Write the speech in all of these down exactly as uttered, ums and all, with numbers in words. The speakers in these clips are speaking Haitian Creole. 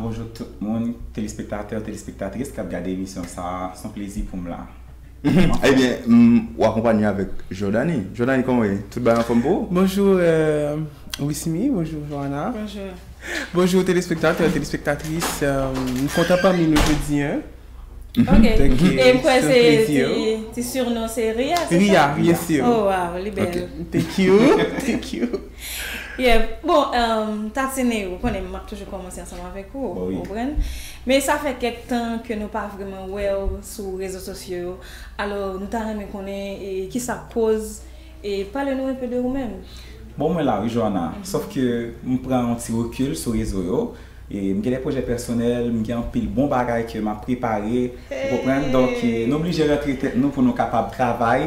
Bonjou tout moun, telespektatè, telespektatris k ap gade emisyon sa a. Se yon plezi pou m la. Ebyen, m, w akonpanye avèk Jordany. Jordany, kòman w ye? Tout bagay anfòm pou ou? Bonjou, euh, Wismy, bonjou, Joanna. Bonjou. Bonjou, telespektatè, telespektatris. Euh, m kontan pami nou jodi a. Ok. Donk, e m kwè se ti, ti surnom se Ria, se Ria, sa? Byen si. Oh, wow, li bèl. Ok. Thank you, thank you. Yeah. Bon, um, Tatine, ou konnen m ap toujou kòmanse ansanm avèk ou, ou konprann? Men sa fè kèk tan ke nou pa vrèman wè w sou rezo sosyo yo. Alò, nou ta renmen konnen, e, kisa k koz, e pale nou enpe de ou menm. Bon, mwen la wi, Joanna. Sòf ke m pran yon ti rekil sou rezo yo. E m gen de pwojè pèsonèl, m gen anpil bon bagay ke m ap prepare, ou konprann? Donk, e, nou oblije rantre tèt nou pou nou kapab travay,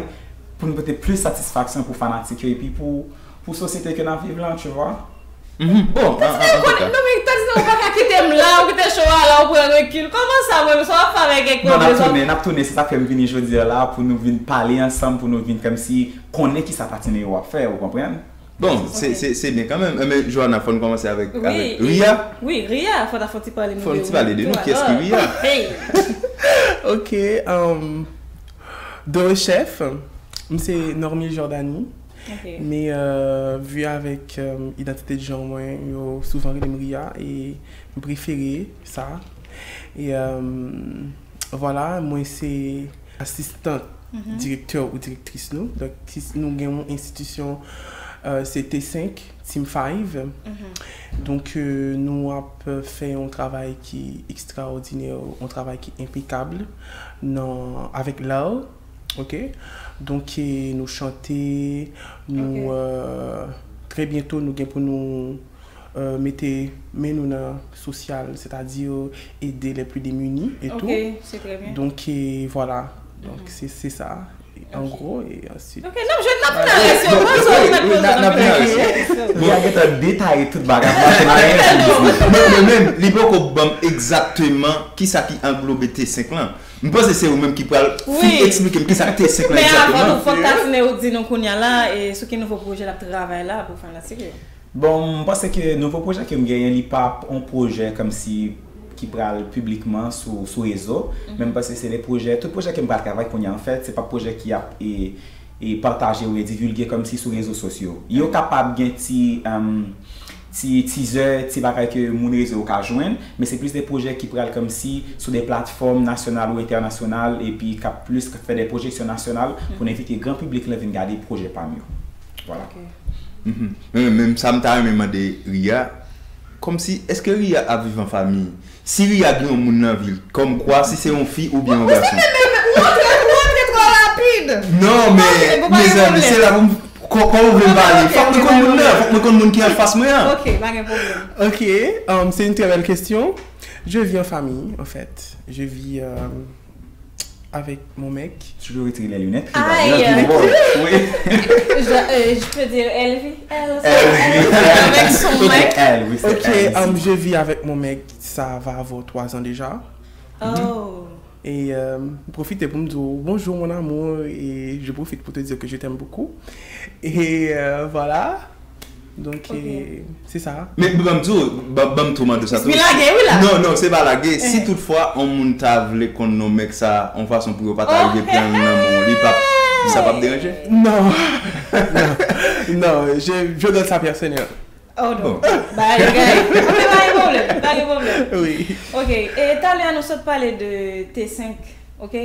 pou nou pote plis satisfaksyon pou fanatik yo, epi pou, pou sosyete ke n ap viv lan, tu vois. Bon, an, an, antouka. Non, men Tatine, ou pa ka kite m la, ou kite show a la, ou pran rekil. Kòman sa, mwen, sa w ap fè avèk kèk... Non, n ap tounen, n ap tounen, se sa k fè m vini jodi a la, pou nou vin pale ansanm, pou nou vin kòmsi konnen kisa Tatine yo ap fè, ou konprann? Bon, se, se, se byen kanmenm. Enben, Joanna, fò n kòmanse avèk, avèk Ria. Wi, Ria, fò ta fè ti pale nou de ou. Fò n ti pale de nou. Kiyès ki Ria? Hey! Ok, um, de rechèf, m se Normil Jordany. Ok. Men, euh, vi avèk, euh, idantite de jan mwen, yo souvan rele m Ria e m prefere sa. E, euh, vwala, mwen se asistan direktè ou direktris nou. Donk, si nou gen yon enstitisyon, euh, se T senk, Team Five. Donk, euh, nou ap fè yon travay ki ekstraòdinè, yon travay ki enpekab nan, avèk l'art, ok? Donk, e nou chante, nou, euh, trè byento, nou gen pou nou euh, mete men nou nan sosyal, sètadi ede les plus démunis et tout. Ok, c'est très bien. Donk, e vwala. Donk, se, se sa, an gwo, e ansuit. Ok, n ap jwenn, n ap vin avèk yo. Wi, wi, wi, n ap, n ap vin avèk yo. Li a gentan detaye tout bagay, m pa konn anyen pou di. Men, men, men, li poko ban m egzakteman kisa ki anglobe T senk lan. M panse se ou menm ki pral fin eksplike m kisa k T senk lan egzakteman. Men avan tou, fòk Tatine ou di nou kounye a la, e sou ki nouvo pwojè l ap travay la pou fanatik yo. Bon, m panse ke nouvo pwojè ke m genyen, li pa yon pwojè kòmsi ki pral piblikman sou, sou rezo, men m panse se de pwojè, tout pwojè ke m pral travay kounye a, anfèt, se pa pwojè ki ap, e, e pataje oubyen divulge kòmsi sou rezo sosyo. Yo kapab gen ti, em, ti teaser, ti bagay ke moun rezo yo ka jwenn, men se plis de pwojè ki pral kòmsi sou de platfòm nasyonal ou entènasyonal, epi k ap plis fè de pwojeksyon nasyonal pou n envite gran piblik lan vin gade pwojè pa m yo. Vwala. Ok. Mhm. Men, men sa m ta renmen mande Ria, kòmsi, èske Ria ap viv an fanmi? Si Ria gen yon moun nan vi l, kòmkwa si se yon fi oubyen yon gason? Ou antre, ou antre twò rapid. Non, men, mezanmi, se la pou m, kò-, kòman w vle m pale? Fòk mwen konn moun nan, fòk mwen konn moun ki anfas mwen an. Ok, pa gen pwoblèm. Ok, um, c'est une très belle question. Je vis en famille, en fait. Je vis, euh, avec mon mec. Tu peux retirer les lunettes. Aïe. Wi. Je, euh, je peux dire elle vit, elle, elle vit avec son mec. Elle, oui, c'est elle. Ok, um, je vis avec mon mec, ça va avoir trois ans déjà. Oh. E, euh, m pwofite pou m di w bonjour mon amour, e je profite pour te dire que je t'aime beaucoup. E, euh, voilà. Donk, e, se sa. Men ban m di w, ban, ban m tou mande sa tou. Li lage wi la. Non, non, se pa lage. Si toutfwa yon moun ta vle konn non mèg sa, yon fason pou yo pa ta rive pran l nan men w, li p ap, sa p ap deranje? Non. Non, non, je, je garde ça personnel. Oh non. Bon. Ba, e gay. Ok, pa gen pwoblèm, pa gen pwoblèm. Wi. Ok, e talè a nou sot pale de T senk, ok?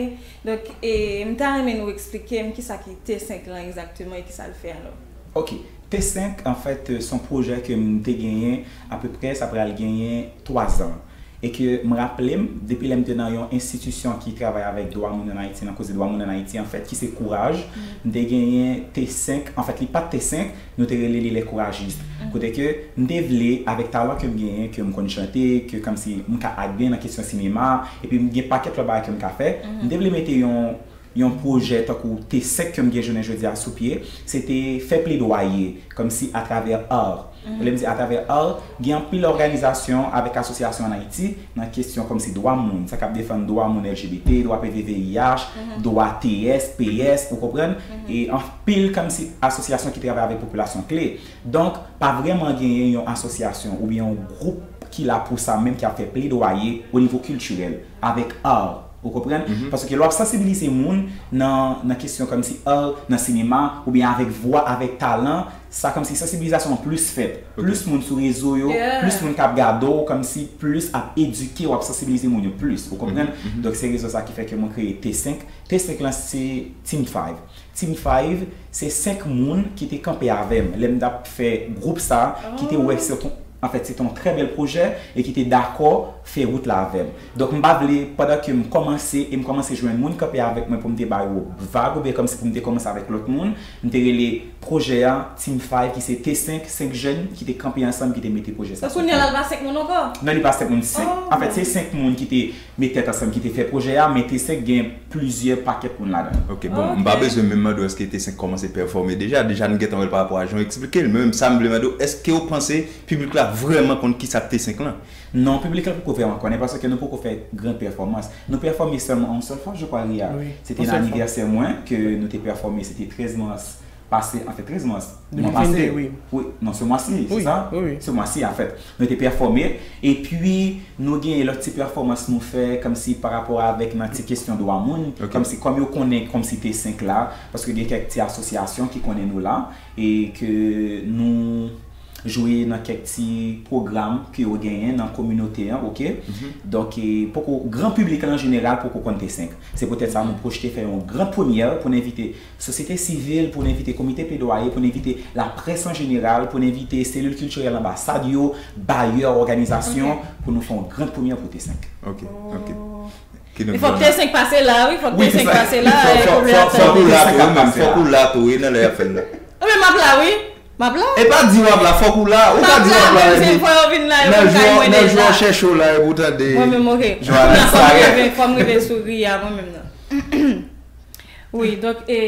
Donk, e m ta renmen nou eksplike m kisa ki T senk lan egzakteman e kisa l fè alò. Ok, T senk, anfèt, se yon pwojè ke m te genyen apeprè, sa pral genyen twa zan. E ke m raple m, depi lè m te nan yon enstitisyon ki travay avèk dwa moun ann Ayiti, nan koze dwa moun ann Ayiti, anfèt, ki se Kouraj, m te genyen T senk, anfèt, li pa t T senk, nou te rele li Les Couragistes. Kote ke m te vle, avèk talan ke m genyen, ke m konn chante, ke kòmsi m ka ak byen nan kesyon sinema, epi m gen pakèt lòt bagay ke m ka fè, m te vle mete yon yon pwojè tankou T senk ke m gen jounen jodi a sou pye, se te fè pledwaye, kòmsi atravè art. Lè m di atravè art, gen anpil òganizasyon avèk asosyasyon ann Ayiti nan kesyon kòmsi dwa moun, sa k ap defann dwa moun L G B T, dwa P V V I H, dwa T S, P S, ou konprann? E anpil kòmsi asosyasyon ki travay avèk popilasyon kle. Donk, pa vrèman genyen yon asosyasyon oubyen yon gwoup ki la pou sa menm, ki ap fè pledwaye o nivo kiltirèl, avèk art, ou konprann? Paske lè w ap sansibilize moun nan, nan kesyon kòmsi art, nan sinema, oubyen avèk vwa, avèk talan, sa kòmsi sansibilizasyon an plis fèt. Plis moun sou rezo yo, plis moun k ap gade w, kòmsi plis ap edike, w ap sansibilize moun yo plis, ou konprann? Donk se rezon sa ki fè ke mwen kreye T senk. T senk lan se Team Five. Team Five, se senk moun ki te kanpe avè m lè m t ap fè gwoup sa, ki te wè se yon, anfèt, se te yon trè bèl pwojè e ki te dakò fè wout la avè m. Donk, m pa vle, pandan ke m kòmanse, e m kòmanse jwenn moun kanpe avèk mwen pou m te ba yo vag, oubyen kòmsi pou m te kòmanse avèk lòt moun, m te rele pwojè a Team Five, ki se T senk, senk jèn ki te kanpe ansanm, ki te mete pwojè sa sou pye. Donk, kounye a la, l pa senk moun ankò? Non, li pa senk moun, senk. Anfèt, se senk moun ki te met tèt ansanm ki te fè pwojè a, men T senk gen plizyè pakèt moun ladan l. Ok, bon, m pa bezwen menm mande w èske T senk kòmanse pèfòme deja. Deja, nou gentan wè l pa rapò a jan w eksplike l. Men menm sa m vle mande w, èske w panse piblik la vrèman konn kisa k T senk lan? Non, piblik la poko vrèman konnen, paske nou poko fè gran pèfòmans. Nou pèfòme sèlman yon sèl fwa, je crois, Ria. Se te nan anivèsè mwen ke nou te pèfòme, se te trèz mas pase, anfèt, trèz mas, mwa pase. Wi, non, se mwa si, se sa? Se mwa si, anfèt. Nou te pèfòme, epi nou gen lòt ti pèfòmans nou fè, kòmsi pa rapò avèk nan ti kesyon dwa moun, kòmsi kòm yo konnen kòmsi T senk la, paske gen kèk ti asosyasyon ki konnen nou la, e ke nou jwe nan kèk ti pwogram ke yo genyen nan kominote an, ok? Donk, e, poko, gran piblik la an jeneral poko konn T senk. Se poutèt sa nou pwojte fè yon gran premyè pou n envite sosyete sivil, pou n envite komite pledwaye, pou n envite laprès an jeneral, pou n envite selil kiltirèl anbasad yo, bayè, òganizasyon, pou nou fè yon gran premyè pou T senk. Ok, ok. E fòk T senk pase la, wi, fòk T senk pase la, e pwoblem ap fèt. Fòk ou la tou, wi, nan lè y ap fè l la. Ou menm ap la, wi. M ap la. E pa di w ap la, fòk ou la. Ou ka di w ap la, epi nan jou w chèche w la, epi w tande. Mwen menm, ok. Fò m rive, fò m rive sou Ria, mwen menm nan. Wi, donk, e,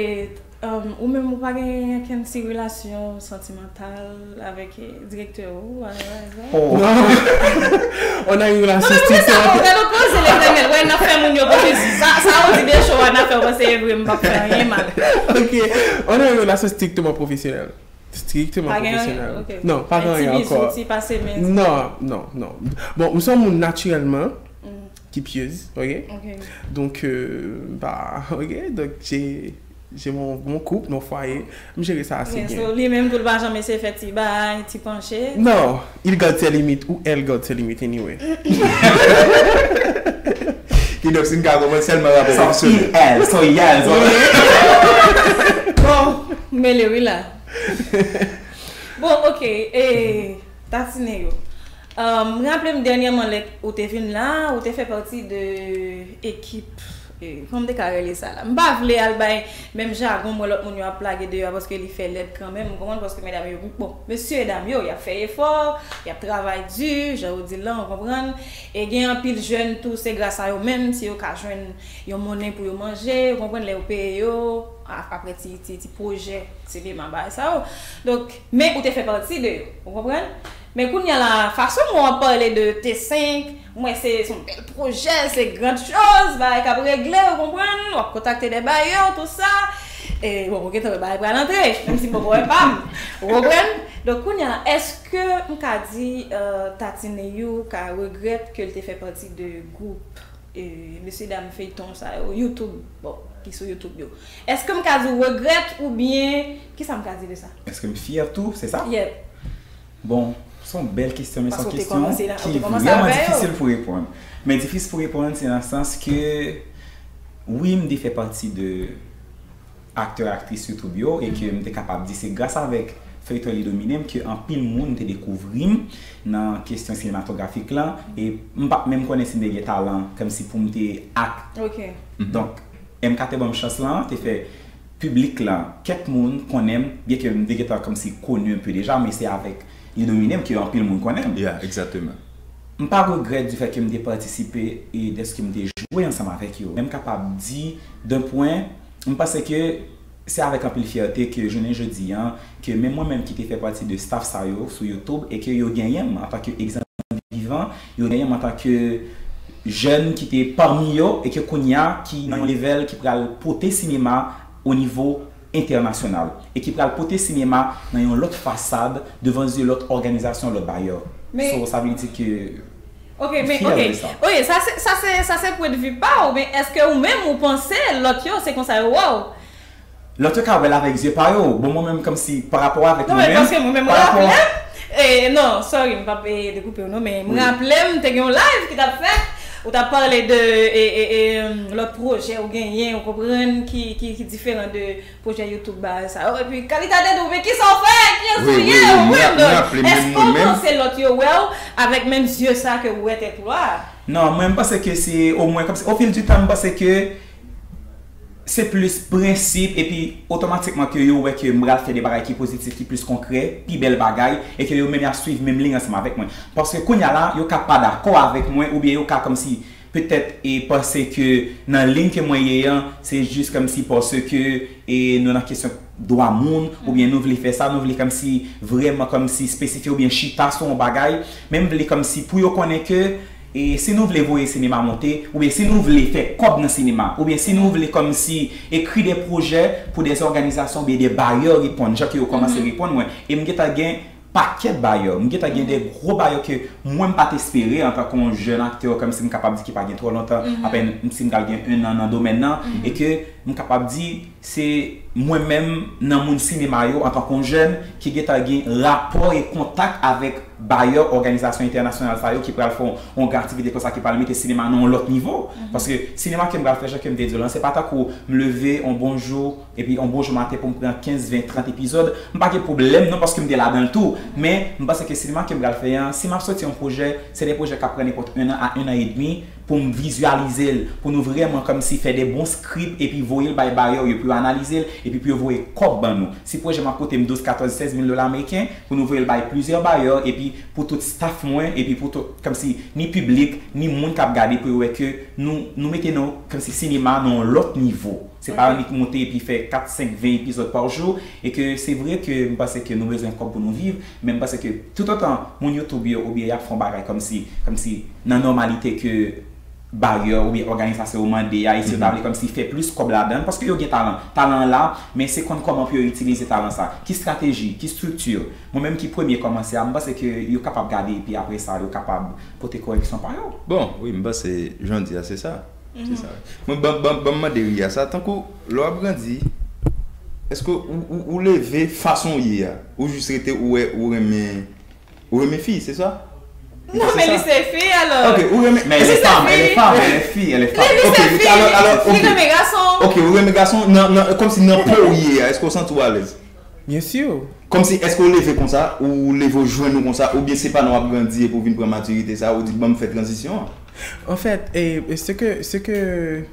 um, ou menm ou pa gen okenn ti relasyon santimantal avèk, e, direktè ou, whatever? Oh. Non. On a une relation stricte. Gade yon koze, Letènèl, wè, n ap fè moun yo panse sa, sa ou di de cho a, n ap fè w panse e vre, m p ap fè anyen mal. Ok, on a une relation strictement professionnelle. Strictement professionnelle. Non, pa gen anyen ankò. Ti bizou, ti pase men. Non, non, non. Bon, m se yon moun natirèlman ki pyez, ok? Donk, euh, m pa, ok? Donk, j'ai, j'ai mon, mon couple, mon foyer. M jere sa ase byen. So, li menm tou, l pa janm eseye fè ti bay, ti panche? Non, il garde ses limites ou elle garde ses limites anyway. Kidonk, si n ka konprann, sèlman rapò pwofesyonèl. So, il, elle, so, yèl, so. Bon, m mele wi la. Bon, ok, e, Tatine yo. Um, m raple m dènyèman lè ou te vin la, ou te fè pati de ekip, e, kòman m te ka rele sa la? M pa vle al bay menm jagon mwen lòt moun yo ap lage deyò a, paske li fè lèd kanmenm, ou konprann, paske medam yo, bon, mesye dam yo, y ap fè efò, y ap travay di, jan ou di l lan, ou konprann, e gen anpil jèn tou, se gras a yo menm, si yo ka jwenn yon monnen pou yo manje, ou konprann, lè yo peye yo, a-, apre ti, ti, ti pwojè sinema, bagay sa yo. Donk, men ou te fè pati de yo, ou konprann? Men kounye a la, fason mwen w ap pale de T senk, m wè se, se yon bèl pwojè, se grandiyoz, bagay k ap regle, ou konprann? W ap kontakte de bayè, tout sa. E, bon, ou gentan wè bagay pral antre, menm si m poko wè pa m. Ou konprann? Donk, kounye a la, èske m ka di, euh, Tatine You ka regrèt ke l te fè pati de gwoup, euh, mesye dam feyton sa yo, YouTube, bon, ki sou YouTube yo? Èske m ka di w regrèt oubyen, kisa m ka di de sa? Èske m fyè tou, se sa? Yep. Bon, se yon bèl kesyon, men se yon kesyon ki vrèman difisil pou reponn. Men difisil pou reponn, se nan sans ke, wi, m te fè pati de aktè, aktris YouTube yo, e ke m te kapab di se gras avèk feyton Li Domine m ke anpil moun te dekouvri m nan kesyon sinematografik lan, e m pa t menm konnen si m te gen talan, kòmsi pou m te ak. Ok. Donk, M K te ban m chans lan, te fè piblik lan, kèk moun konnen m, byen ke m te gentan kòmsi koni un peu deja, men se avèk Li Domine m ke anpil moun konnen m. Yeah, exactement. M pa regrèt du fait ke m te patisipe e dèske m te jwe ansanm avèk yo. Men m kapab di, d'un point, m panse ke se avèk anpil fyète ke jounen jodi a, ke menm mwen menm ki te fè pati de staff sa yo sou YouTube e ke yo genyen m antanke egzanp vivan, yo genyen m antanke jèn ki te pami yo e ke kounye a ki nan yon level ki pral pote sinema o nivo entènasyonal e ki pral pote sinema nan yon lòt fasad devan zye lòt òganizasyon, lòt bayè. Men so, sa vle di ke Ok, men, ok. Wi, sa se, sa se, sa se pwendvi pa w, men èske ou menm ou panse lòt yo se konsa yo wè w? Lòt yo ka wè l avèk zye pa yo. Bon, mwen menm, kòmsi, pa rapò avèk mwen menm, paske mwen menm, mwen raple m, e, non, sorry, m p ap, e, dekoupe w, non, men mwen raple m, te gen yon live ki t ap fèt, ou t ap pale de, e, e, e, lòt pwojè ou genyen, ou konprann, ki, ki, ki diferan de pwojè YouTube bagay sa yo. Epi, kalite de nou, men kisa w fè? Kiyès ou ye? Ou konprann? Donk, èske w panse lòt yo wè w avèk menm zye sa ke ou wè tèt ou a? Non, mwen, m panse ke se, omwen, kòmsi, au fil du temps, m panse ke se plis prensip, epi otomatikman ke yo wè ke m pral fè de bagay ki pozitif, ki plis konkrè, pi bèl bagay, e ke yo menm y ap swiv menm liy ansanm avèk mwen. Paske kounye a la, yo ka pa dakò avèk mwen, oubyen yo ka kòmsi petèt e panse ke nan liy ke mwen ye an, se jis kòmsi paske e nou nan kesyon dwa moun, oubyen nou vle fè sa, nou vle kòmsi vrèman kòmsi espesifye oubyen chita sou yon bagay, men m vle kòmsi pou yo konnen ke e si nou vle voye sinema monte, oubyen si nou vle fè kòb nan sinema, oubyen si nou vle kòmsi ekri de pwojè pou de òganizasyon oubyen de bayè reponn, jan ke yo kòmanse reponn mwen, e m gentan gen pakèt bayè, m gentan gen de gwo bayè ke mwen m pa t espere antanke yon jèn aktè, kòmsi m kapab di ki pa gen twò lontan, apèn si m pral gen en an nan domèn nan, e ke m kapab di se mwen menm nan moun sinema yo antanke yon jèn ki gentan gen rapò e kontak avèk bayè òganizasyon entènasyonal sa yo ki pral fè yon, yon aktivite konsa ki pral mete sinema nan yon lòt nivo. Paske sinema ke m pral fè, jan ke m te di w lan, se pa tankou m leve yon bon jou, epi yon bon jou maten pou m pran kenz, ven, trant epizòd. M pa gen pwoblèm non, paske m te ladan l tou. Men, m panse ke sinema ke m pral fè an, si m ap soti yon pwojè, se de pwojè k ap pran nenpòt en an a en an edmi, pou m vizyalize l, pou nou vrèman kòmsi fè de bon skrip epi voye l bay bayè yo pou yo analize l, epi pou yo voye kòb ban nou. Si pwojè m ap koute m douz, katòz, sèz mil dola ameriken, pou nou voye l bay plizyè bayè, epi pou tout staff mwen, epi pou tout, kòmsi, ni piblik, ni moun k ap gade pou yo wè ke nou, nou mete nou, kòmsi, sinema nan yon lòt nivo. Se pa annik monte epi fè kat, senk, ven epizòd pa jou, e ke se vre ke m panse ke nou bezwen kòb pou nou viv, men m panse ke toutotan moun YouTube yo oubyen y ap fè yon bagay kòmsi, kòmsi nan nòmalite ke bayè oubyen òganizasyon yo mande a, e si yo ta vle kòmsi fè plis kòb ladan l, paske yo gen talan, talan an la, men se konn kòman pou yo itilize talan sa, ki estrateji, ki estrikti, mwen menm ki premye kòmanse a, m panse ke yo kapab gade epi apre sa yo kapab pote korèksyon pa yo. Bon, wi, m panse jan w di a se sa. Se sa. Mwen, ban, ban, ban m mande Ria sa, tankou lè w ap grandi, èske ou, ou, ou leve fason w ye a, ou jis rete ou wè, ou renmen, ou renmen fi, se sa? Non, men li se fi, alò. Ok, ou renmen. Mais elle est femme, elle est femme, elle est fille, elle est femme. Li, li se fi, li renmen gason. Ok, ou renmen gason, nan, nan, kòmsi nan po w ye a, èske w santi w alèz? Bien sûr. Kòmsi, èske w leve konsa, ou leve w jwenn ou konsa, oubyen se pandan w ap grandi epi w vin pran matirite sa, ou di, "Ban m fè tranzisyon an"? En fait, et, et ce que, ce que,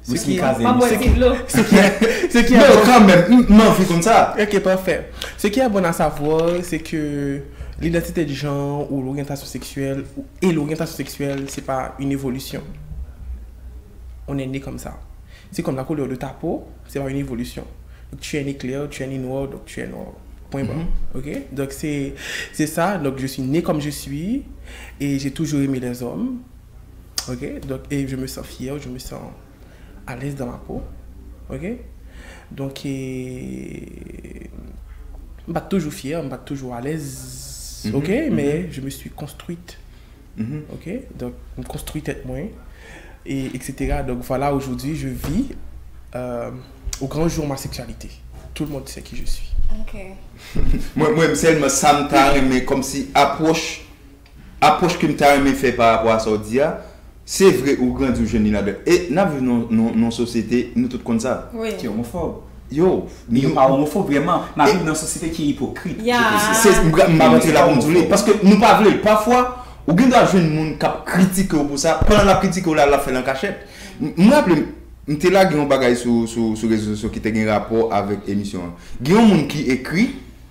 ce qui, ce qui, ce qui est bon, quand même, m, m anvi konn sa. Ok, parfait. Ce qui est bon à savoir, c'est que l'identité de genre ou l'orientation sexuelle ou, et l'orientation sexuelle, c'est pas une évolution. On est né comme ça. C'est comme la couleur de ta peau, c'est pas une évolution. Donc, tu es né clair, tu es né noir, donc tu es noir. Point barre. Ok? Donc, c'est, c'est ça. Donc, je suis né comme je suis et j'ai toujours aimé les hommes. Ok? Donc, et je me sens fier, je me sens à l'aise dans ma peau. Ok? Donc, et, m pa t toujou fier, m pa t toujou alèz, ok, men je me suis construite. Ok? Donk, m konstwi tèt mwen, et, et cetera. Donc voilà, aujourd'hui, je vis, euh, au grand jour ma sexualité. Tout le monde sait qui je suis. Ok. Mwen, mwen, sèlman sa m ta renmen, kòmsi apwòch, apwòch ke m ta renmen fè pa rapò a sa w di a, se vre ou grandi ou jwenn li ladan. E n ap viv nan, nan, nan yon sosyete, nou tout konn sa. Wi. Ki omofòb. Yo, yo pa omofòb vrèman. N ap viv nan yon sosyete ki ipokrit. Ya. Se, m pa, m pa rantre la pou m di w li. Paske nou pa vle. Pafwa, ou gen dwa jwenn moun k ap kritike w pou sa. Pandan l ap kritike w la, l ap fè l an kachèt. M, m raple m, m te lage yon bagay sou, sou, sou rezo sosyo ki te gen rapò avèk emisyon an. Gen yon moun ki ekri,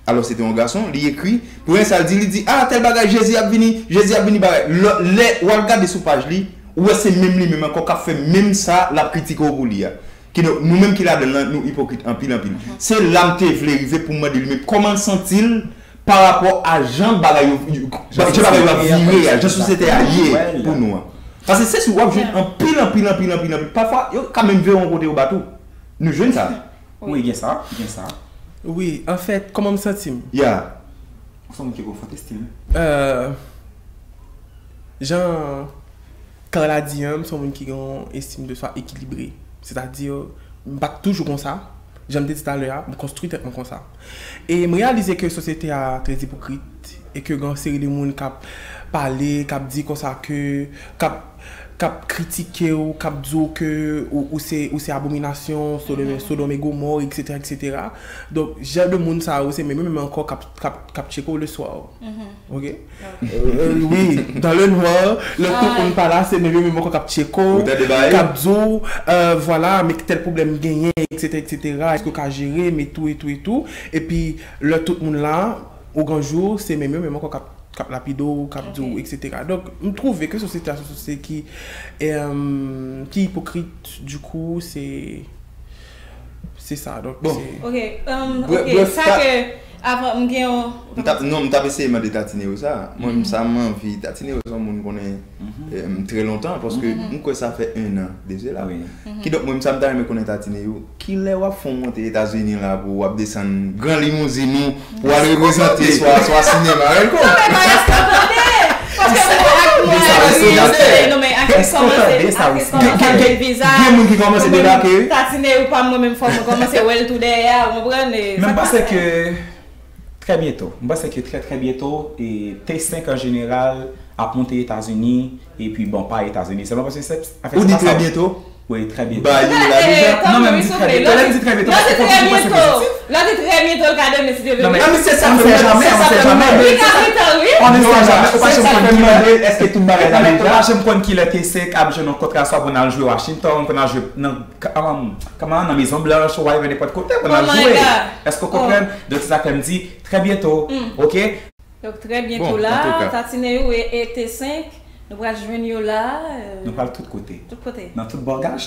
alò se te yon gason, li ekri, premye sa l di, li di, "Ah, tèl bagay, Jezi ap vini, Jezi ap vini," bagay. Lò, lè w al gade sou paj li, ou wè se menm li menm ankò k ap fè menm sa l ap kritike w pou li a. Kidonk, nou menm ki ladan l lan, nou ipokrit anpil, anpil. Se la m te vle rive pou m mande li menm kòman l santi l pa rapò a jan bagay yo, jan bagay yo ap vire a, jan sosyete a ye pou nou an. Paske se si w ap jwenn anpil, anpil, anpil, anpil, anpil. Pafwa, yo ka menm veye yon kote yo bat ou. Nou jwenn sa. Wi, gen sa, gen sa. Wi, anfèt, kòman m santi m? Ya. Ou se yon moun ki konfwonte stil. Euh, Jan Carla di an, m se yon moun ki gen yon estim de swa ekilibre. Sètadi, m pa t toujou konsa. Jan m te di talè a, m konstwi tèt mwen konsa. E m reyalize ke sosyete a trè ipokrit e ke gen yon seri de moun k ap pale, k ap di konsa ke, k ap, k ap kritike w, k ap di w ke ou, ou se, ou se abominasyon, Sodòm, Sodòm e Gomò, et cetera, et cetera. Donk, jan de moun sa yo, se menm yo menm ankò k ap, k ap, k ap tcheke w le swa. Ok? Euh, oui, dans le noir, lè tout moun pa la, se menm yo menm ankò k ap tcheke w, k ap di w, euh, vwala, men tèl pwoblèm genyen, et cetera, et cetera. Èske w ka jere, men tou e tou e tou. Epi, lè tout moun la, ou gen jou, se menm yo menm ankò k ap, k ap lapide w, k ap di w, et cetera. Donk, m twouve ke sosyete a se yon sosyete ki, euh, ki ipokrit, du coup, se, se sa. Donk, se... Ok, um, ok, sa ke, avan, m gen yon... M t ap, non, m t ap eseye mande Tatine yo sa. Mwen, sa m anvi, Tatine yo se yon moun konnen, euh, trè lontan, paske m kwè sa fè en an de sela. Kidonk, mwen, sa m ta renmen konnen Tatine yo, kilè w ap fè w monte Etazini la pou w ap desann gran limouzin ou, pou w al reprezante swa, swa sinema, w konprann? Non, men Mayas, tande! Paske mwen ak mwen, non, men aktris kòmanse, aktris kòmanse avèk viza. Gen moun ki kòmanse debake, wi. Tatine ou pa mwen menm fò mwen kòmanse wè l tou dèyè a, ou konprann? Men m panse ke trè byento, m panse ke trè, trè byento, e T senk an jeneral ap monte Etazini, epi bon, pa Etazini sèlman, paske se, anfèt, se pa sa. Ou di trè byento? Wi, trè byento. Ba yo la deja. Non, men m di trè byento. Lè m di trè byento, paske fò toujou panse pozitif. Lè w di trè byento, l ka demen, si Dye vle. Non, men se sa, on ne sait jamais, on ne sait jamais. Wi, kapitan, wi. On ne sait jamais, ou pa janm konn ki lè. Èske tout bagay la deja? Ou pa janm konn ki lè T senk ap jwenn yon kontra, swa pou n al jwe Washington, pou n al jwe nan, um, kòman, nan Mezon Blanch, ou whatever, nenpòt kote, pou n al jwe. Èske w konprann? Donk, se sa k fè m di, trè byento, ok? Donk, trè byento la, Tatine yo e, e T senk, nou pral jwenn yo la, euh, nou pral tout kote. Tout kote. Nan tout bò gach.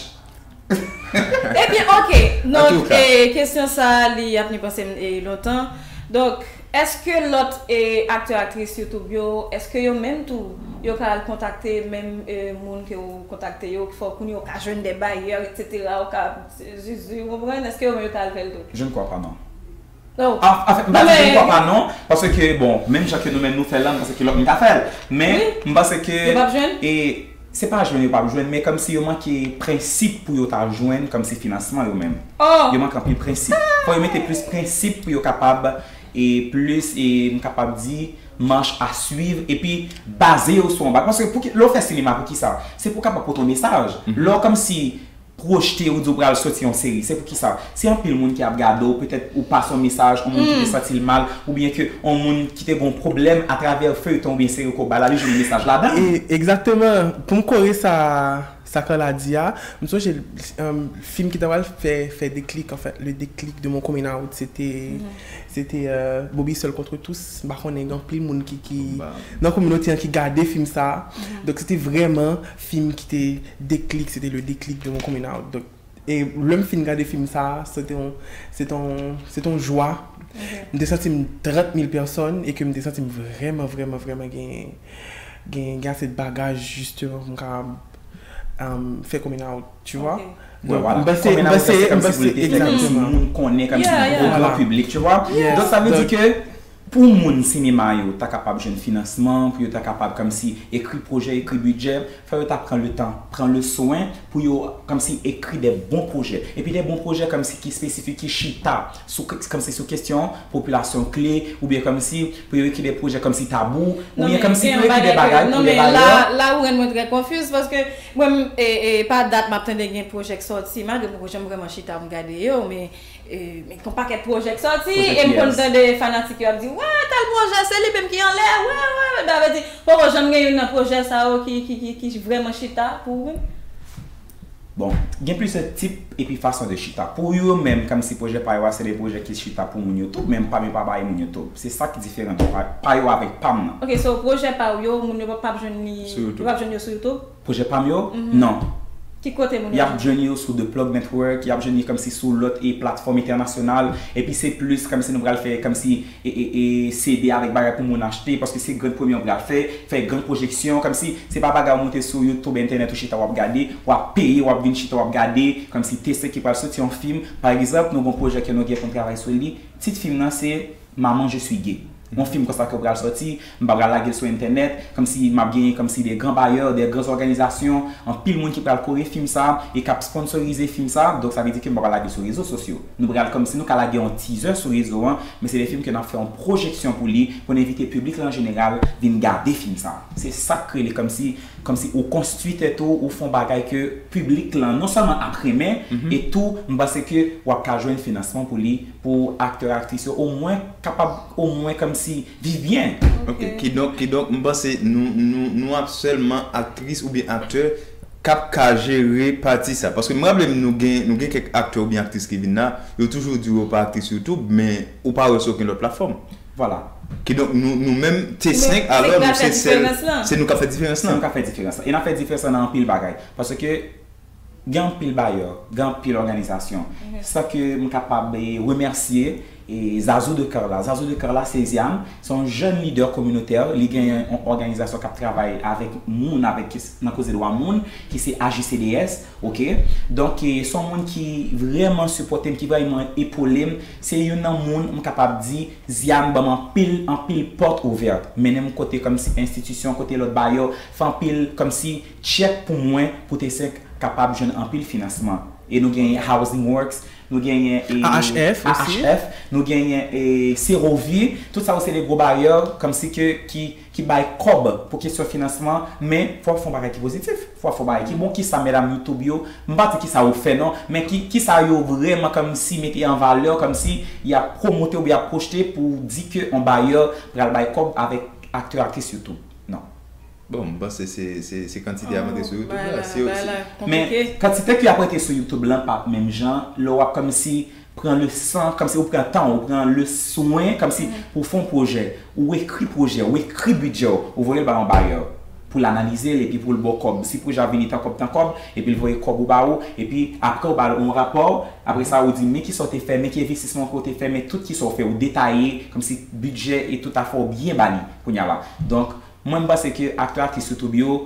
Ebyen, ok. Donk, e, kesyon sa a, li ap ni panse m, e, lontan. Donk, èske lòt, e, aktè, aktris YouTube yo, èske yo menm tou, yo ka al kontakte menm, e, moun ke w kontakte yo, ki fè w konnen w ka jwenn de bayè, et cetera, w ka, zuzu, w konprann? Èske yo menm yo ka al fè l tou? Je ne crois pas, non. An, anfèt, m pa di je ne crois pas non, paske, bon, menm jan ke nou menm nou fè l la, m panse ke lòt moun ka fè l. Men, m panse ke, e, se pa jwenn yo p ap jwenn, men kòmsi yo manke prensip pou yo ta jwenn kòmsi finansman yo menm. Yo manke anpil prensip. Fò yo mete plis prensip pou yo kapab, e plis, e m kapab di, manch a swiv, epi baze yo sou yon bagay. Paske pou ki, lè w fè sinema, pou ki sa? Se pou w kapab pote yon mesaj. Lè w kòmsi pwojte ou di w pral soti yon seri. Se pou ki sa? Si anpil moun ki ap gade w, petèt ou pase yon mesaj, yon moun ki te santi l mal, oubyen ke yon moun ki te gen yon pwoblèm atravè feyton oubyen seri ke w bay la, li jwenn mesaj ladan l. E, egzakteman. Pou m kore sa, sa Carla di a, m sonje, um, fim ki ta pral fè, fè deklik, anfèt, le déclic de mon coming out, se te, se te, euh, Bobby Seul contre tous. M pa konnen, gen anpil moun ki, ki, nan kominote an ki gade fim sa a. Donk, se te vrèman fim ki te deklik, se te le déclic de mon coming out. Donk, e lè m fin gade fim sa a, se te yon, se te yon, se te yon jwa. M te santi m trant mil pèsòn e ke m te santi m vrèman, vrèman, vrèman gen, gen, gen ase de bagaj, jisteman, pou m kapab, um, fè coming out, tu vois. Donk, m panse, m panse, m panse, egzakteman. Moun konnen kòmsi yon gwo gran piblik, tu vois. Donk, sa vle di ke pou moun sinema yo ta kapab jwenn finansman, pou yo ta kapab kòmsi ekri pwojè, ekri bidjè, fò yo ta pran le tan, pran le swen pou yo kòmsi ekri de bon pwojè. Epi de bon pwojè kòmsi ki espesifik, ki chita sou, kòmsi sou kesyon popilasyon kle, oubyen kòmsi pou yo ekri de pwojè kòmsi tabou, oubyen kòmsi pou yo ekri de bagay pou de bayè. Non, men la, la ou rann mwen trè konfiz, paske mwen, e, e, pa dat m ap tande gen pwojè k sòti, malgre m poko janm vrèman chita pou m gade yo, men E, men gen yon pakèt pwojè k sòti, e m konn tande fanatik yo ap di, wè, tèl pwojè, se li menm ki anlè, wè, wè, wè. Sa vle di, poko janm gen youn nan pwojè sa yo ki, ki, ki, ki vrèman chita pou ou menm? Bon, gen plizyè tip epi fason de chita. Pou yo menm, kòmsi pwojè pa yo a, se de pwojè ki chita pou moun YouTube, men pa, men pa bay moun YouTube. Se sa ki diferan de pa, pa yo avèk pa m nan. Ok, so pwojè pa w yo, moun yo p ap jwenn li, yo p ap jwenn yo sou YouTube? Pwojè pa m yo? Non. Ki kote moun yo jwenn? Y ap jwenn yo sou The Plug Network, y ap jwenn yo kòmsi sou lòt e platfòm entènasyonal, epi se plis kòmsi nou pral fè kòmsi e, e, e C D avèk bagay pou moun achte, paske se gran premye w pral fè, fè gran pwojeksyon, kòmsi se pa bagay w moute sou YouTube, entènèt, ou chita w ap gade, w ap peye, w ap vin chita w ap gade, kòmsi T C ki pral soti yon fim, pa egzanp, nou gon pwojè ke nou gen pou n travay sou li, tit fim nan se Maman, je suis gay. Yon fim konsa ke pral sòti, m pa pral lage l sou entènèt, kòmsi m ap genyen kòmsi de gran bayè, de gran òganizasyon, anpil moun ki pral kore fim sa e k ap sponsorize fim sa, donk sa vle di ke m pa pral lage l sou rezo sosyo. Nou pral kòmsi nou ka lage yon teaser sou rezo an, men se de fim ke n ap fè yon pwojeksyon pou li, pou n envite piblik la an jeneral vin gade fim sa. Se sa k rele kòmsi kòmsi ou konstwi tèt ou, ou fè yon bagay ke piblik lan non sèlman ap renmen, e tou, m panse ke w ap ka jwenn finansman pou li, pou aktè, aktris yo omwen kapab, omwen kòmsi viv byen. Ok, kidonk, kidonk, m panse nou, nou, nou ap sèlman aktris oubyen aktè k ap ka jere pati sa. Paske m raple m nou gen, nou gen kèk aktè oubyen aktris ki vin la, yo toujou di yo pa aktris YouTube, men ou pa wè sou okenn lòt platfòm. Vwala. Kidonk, nou, nou menm T senk, alò, nou se sèl, se nou k ap fè diferans Se nou lan. k ap fè diferans lan. E n ap fè diferans lan nan anpil bagay. Paske gen anpil bayè, gen anpil òganizasyon. San ke m kapab eh, remèsye eh, Zazou de Kè la. Zazou de Kè la se Ziane, se yon jèn lidè kominotè. Li gen yon òganizasyon k ap travay avèk moun, avèk nan koze dwa moun, ki se A J C D S. Ok? Donk, eh, se yon moun ki vrèman sipòte m, ki vrèman epole m. Se youn nan moun, m kapab di, Ziane ban m anpil, anpil pòt ouvè. Mennen m kote kòmsi enstitisyon, kote lòt bayè, fè anpil kòmsi tchèk pou mwen, pou T senk kapab jwenn anpil finansman. E nou genyen Housing Works, nou genyen eh, A H F osi. A H F, nou genyen eh, Serovi, tout sa yo se de gwo bayè kòmsi ke ki ki bay kòb pou kesyon finansman, men fò w fè yon bagay ki pozitif, fò w fè yon bagay ki bon. Kisa medam YouTube yo, m pa di kisa yo fè non, men ki, kisa yo vrèman kòmsi mete an valè, kòmsi y ap pwomote oubyen y ap pwojte pou di ke yon bayè pral bay kòb avèk aktè, aktris YouTube? Non. Bon, m panse se, se, se kantite ap antre sou YouTube la. Si yo, si, Men kantite ki ap rete sou YouTube lan pa menm jan, lè w ap kòmsi pran le san, kòmsi ou pran tan, ou pran le swen, kòmsi pou w fè yon pwojè, ou ekri pwojè, ou ekri bidjè w, ou voye l ba yon bayè pou l analize l epi pou l ba w kòb. Si pwojè a vini tan kòb, tan kòb, epi l voye kòb ou ba ou, epi apre ou ba l yon rapò, apre sa ou di men kisa w te fè, men ki envestisman ke w te fè, men tout kisa w fè, ou detaye kòmsi bidjè e tout afè w byen ba li kounye a la. Donk, mwen m panse ke aktè, aktris YouTube yo,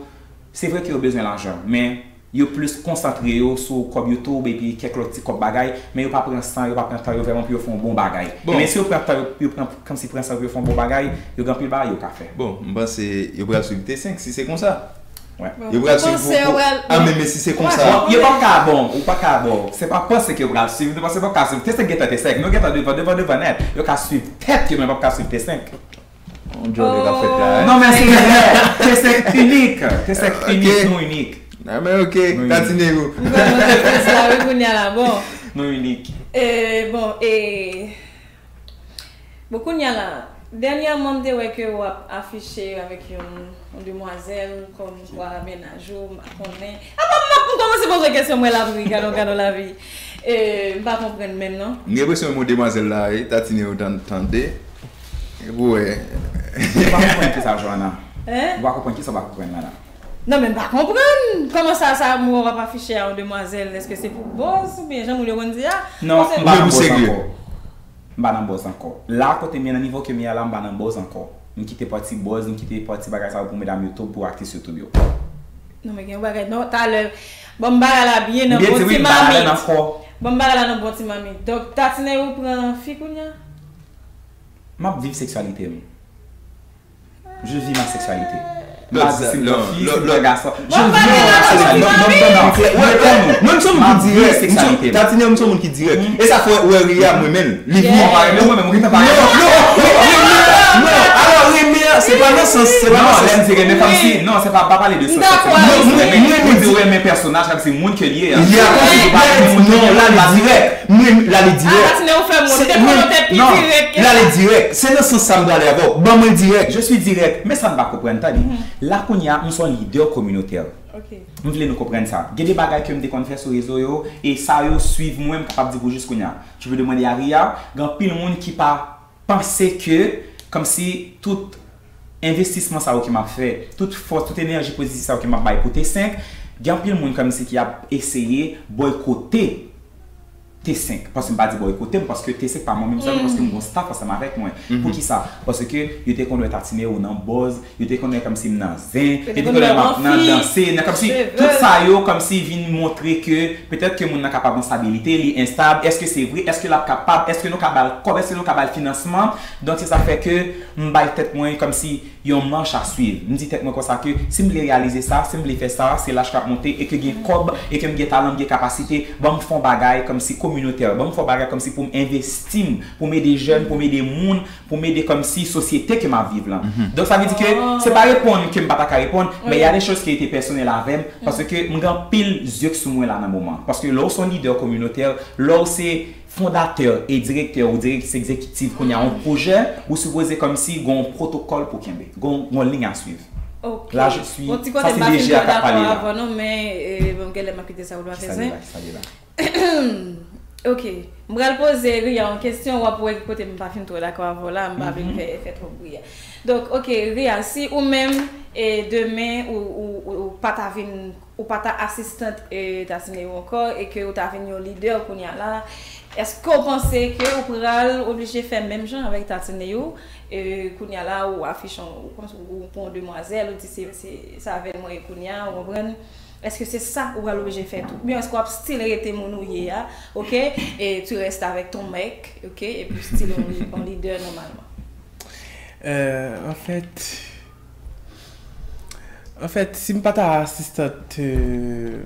se vre ke yo bezwen lajan, men yo plis konsantre yo sou kòb YouTube epi kèk lòt ti kòb bagay, men yo pa pran san, yo pa pran tan yo vrèman pou yo fè yon bon bagay. Bon. Men si yo pran tan yo, yo pran, kòmsi pran san pou yo fè yon bon bagay, yo gen anpil bagay yo ka fè. Bon, m panse yo pral swiv T senk si se konsa. Wè. Yo pral swiv Panse yo pou, pou, pral- ah, men, men si se konsa. Bon, yo pa ka bon, ou pa ka bon. Se pa panse ke yo pral swiv, nou panse yo pa ka swiv. T senk gentan T senk, nou gentan devan, devan, devan nèt. Yo ka swiv tèt yo, men yo pa ka swiv T senk. On djòl yo ka fèt la, hein? Non, men se vrè. T senk inik. T senk inik, nou inik. Ah, men ok, Oui. Tatine ou. Mwen mwen fè sa wi kounye a la bon. Nou inik. E bon, e bon kounye a la, dènyèman m te wè ke w ap afiche avèk yon, yon demwazèl kòm kwa mennaj ou, m pa konnen. Apa m ap m kòmanse poze kesyon mwen la wi, gade gade lavi. E m pa konprann menm non. M gen enpresyon yon demwazèl la, e Tatine ou tan tande. Epi wè. Ou pa konprann kisa Joanna. Hein? Ou pa konprann kisa ou pa konprann la la. Non men m pa konprann. Kòman sa sa moun w ap afiche a yon demwazèl? Èske se pou buzz oubyen jan moun yo konn di a? Non, Paske- m pa Oubyen nan pou buzz serye. Ankò. M pa nan buzz ankò. La kote m ye, nan nivo ke m ye a la, m pa nan buzz ankò. M kite pati buzz, m kite pati bagay sa yo pou medam YouTube, pou aktris YouTube yo. Non men gen yon bagay non talè. Bon m bagay la byen nan Byen bon di wi, ti m pa nan mamit. Ankò. Bon m bagay la nan bon ti mamit. Donk Tatine ou pran fi kounye a? M ap viv seksyalite m. Je vis ma sexualité. Lòt Pas si non, mwen fi, lòt, si mwen lòt. Gason. Je Bon, vis ma bon, sexualité. bon, Non, non, non, non. Mwen konn ki dirèk. Ma Mwen vie konn, sexualité. Tatine, mwen konn ki dirèk. E sa fè wè Ria mwen menm. Li Yeah. vin. Mwen pa renmen mwen menm, mwen gentan pa renmen. Non, non, alò renmen an, se pa nan sans, se pa nan Non, sans. lè m di renmen kòmsi, non, se pa, pa pale de sa. Dakò. Non, mwen, mwen, Ou di renmen pèsonaj kòmsi moun ke l ye. Ya, non, la li dirèk. Mwen, la li Ah, dirèk. Tatine ou fè moun Se- te mwen- konnen tèt pi non, dirèk ke La sa. li dirèk. Se nan sans sa m prale avè w. Ban mwen dirèk. Je suis direct, men sa n pa konprann, tande. La kounye a, m se yon lidè kominotè. Ok. M vle nou konprann sa. Gen de bagay ke m te konn fè sou rezo yo, e sa yo swiv mwen, m kapab di pou jis kounye a. Tu peux demander à Ria, gen anpil moun ki pa panse ke, kòmsi tout envestisman sa yo ke m ap fè, tout fòs, tout enèji pozitif sa yo ke m ap bay pou T senk, gen anpil moun kòmsi ki ap eseye bòykote T senk, paske m pa di boykote m, paske T senk pa mwen menm sèlman, paske m gon staff ansanm avèk mwen. Poukisa? Paske yo te konn wè Tatine yo nan buzz, yo te konn wè kòmsi m nan zen, yo te konn wè m ap nan danse, nan kòmsi tout sa yo kòmsi vin montre ke petèt ke moun nan ka pa gon stabilite, li enstab, èske se vre, èske l ap kapab, èske nou ka ba l kòb, èske nou ka ba l finansman. Donk se sa k fè ke m bay tèt mwen kòmsi yon manch a swiv. M di tèt mwen konsa ke si m vle reyalize sa, si m vle fè sa, se laj k ap monte e ke gen kòb e ke m gen talan, m gen kapasite, ban m fè yon bagay kòmsi kominotè, ban m fè yon bagay kòmsi pou m envesti m, pou m ede jèn, pou m ede moun, pou m ede kòmsi sosyete ke m ap viv lan. Donk sa vle di ke se pa reponn ke m pa ta ka reponn, men il y a des choses ki rete pèsonèl avè m, paske m gen anpil zye k sou mwen la nan moman. Paske lè w se yon lidè kominotè, lè w se fondatè e direktè ou direktris egzekitif kounye a yon pwojè, ou sipoze kòmsi gon pwotokòl pou kenbe, gon, gon liy a swiv. Ok. La je suis, bon, ti kote m pa fin twò dakò avè w non, men, eh, bon, genlè m ap kite sa pou lòt zen. Ok. M pral poze Ria yon kesyon, w ap wè ki kote m pa fin twò dakò avè w la, m pa vle fè, fè twòp bri a. Donk, ok, Ria, si ou menm, e demen, ou, ou, ou, ou pa ta vin, ou pa ta asistant, e, Tatineyou ankò, e ke ou ta vin yon lidè kounye a la, èske w panse ke ou pral oblije fè menm jan avèk Tatineyou, e, kounye a la, ou afiche, ou, ou pran yon demwazèl, ou di se, se, se avè l mwen ye kounye a, ou konprann? Èske se sa ou pral oblije fè tou? Oubyen èske w ap still rete moun ou ye a, ok? Et tu restes avec ton mec, ok? Epi w still yon, yon lidè nòmalman. Euh, en fait, en fait, si m pa ta asistant, euh,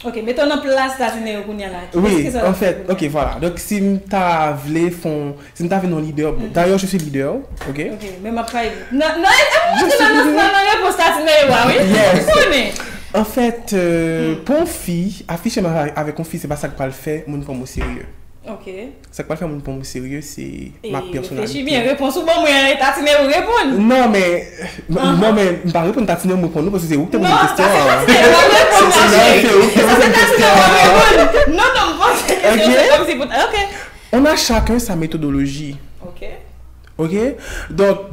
Ok, mete w nan plas Tatineyou kounye a la. Wi, an fèt, ok, vwala. Donk, si m ta vle fè yon, si m ta vin yon lidè, bon, dayè, je suis leader, ok? Ok, men m ap fayi. Nan, nan, nan, nan, nan, nan repons Tatineyou a, wi. Yes. M konnen. An fèt, euh, pou yon fi, afiche m avèk yon fi, se pa sa k pral fè moun pran m o serye. Ok. Sa k pral fè moun pran mwen serye, se ma pèsonalite. Reflechi byen, repons ou ban mwen an, e Tatineyou reponn. Non, men, non, men, m pa reponn Tatineyou, m reponn ou, paske se ou ki te poze m kesyon an. Se, se, se ou ki te poze m kesyon an. Non, non, m poze kesyon, se kòmsi pou, ok. On a chacun sa méthodologie. Ok. Ok? Donk,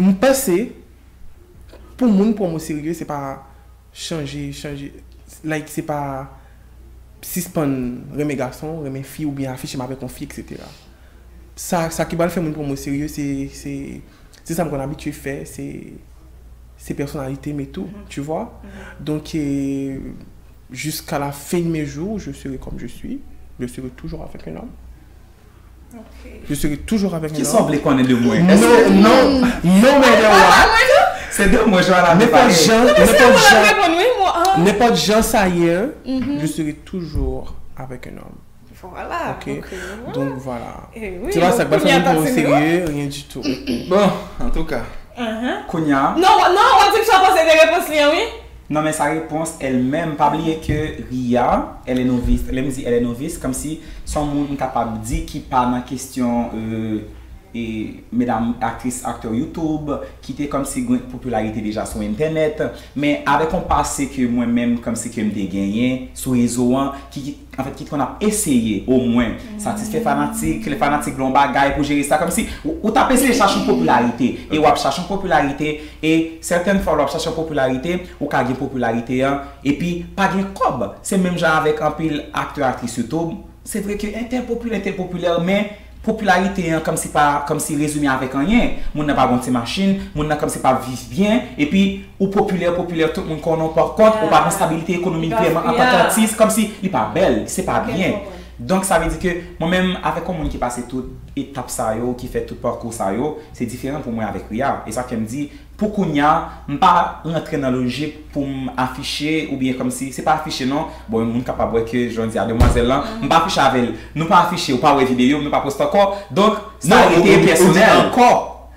m panse, pou moun pran mwen serye, se pa chanje, chanje, like, se pa sispann renmen gason, renmen fi oubyen afiche m avèk yon fi, et cetera. Sa, sa ki pral fè moun pran mwen serye, se, se, se sa m konn abitye fè, se, se pèsonalite m e tou, tu vois. Donc, euh, jusqu'à la fin de mes jours, je serai comme je suis, je serai toujours avec un homme. Je serai toujours avec un homme. Kisa w vle konnen de mwen? Non, non, non, men de wa. Se de mwen Johanna te pale. Nenpòt jan, nenpòt jan, nenpòt jan sa ye, je serai toujours avec un homme. Voilà. Ok. Donk vwala. Se pa sa k pral fè moun pran w serye, rien du tout. Bon, antouka. Kounye a. Non, non, w ap di m sa w panse de repons li an, wi. Non, men sa repons, elle-même, pa bliye ke Ria, elle est novice. Lè m di elle est novice, kòmsi se yon moun m kapab di ki pa nan kesyon, euh, e, medam aktris, aktè YouTube, ki te kòmsi gen popilarite deja sou entènèt, men avèk yon pase ke mwen menm, kòmsi ke m te genyen sou rezo an, ki, ki, anfèt, ki t konn ap eseye, omwen, satisfè fanatik, ke lè fanatik vle yon bagay pou jere sa, kòmsi ou, ou t ap eseye chache yon popilarite, e w ap chache yon popilarite, e sètèn fwa lè w ap chache yon popilarite, ou ka gen popilarite an, epi pa gen kòb. Se menm jan avèk anpil aktè, aktris YouTube. Se vre ke entèl popilè, entèl popilè, men popilarite an kòmsi pa, kòmsi rezime avèk anyen. Moun nan pa gon ti machin, moun nan kòmsi pa viv byen, epi ou popilè, popilè, tout moun konnen w, pa kont, ou pa gon stabilite ekonomik vrèman antanke atis, kòmsi li pa bèl, se pa byen. Donk, sa vle di ke mwen menm, avèk yon moun ki pase tout etap sa yo, ki fè tout pakou sa yo, se diferan pou mwen avèk Ria. E sa fè m di, pou kounye a, m pa rantre nan lojik pou m afiche oubyen kòmsi, se pa afiche non. Bon, yon moun kapab wè ke, jan w di a, demwazèl lan, m pa afiche avè l. Nou pa afiche, ou pa wè videyo m, nou pa poste ankò. Donk, sa rete pèsonèl.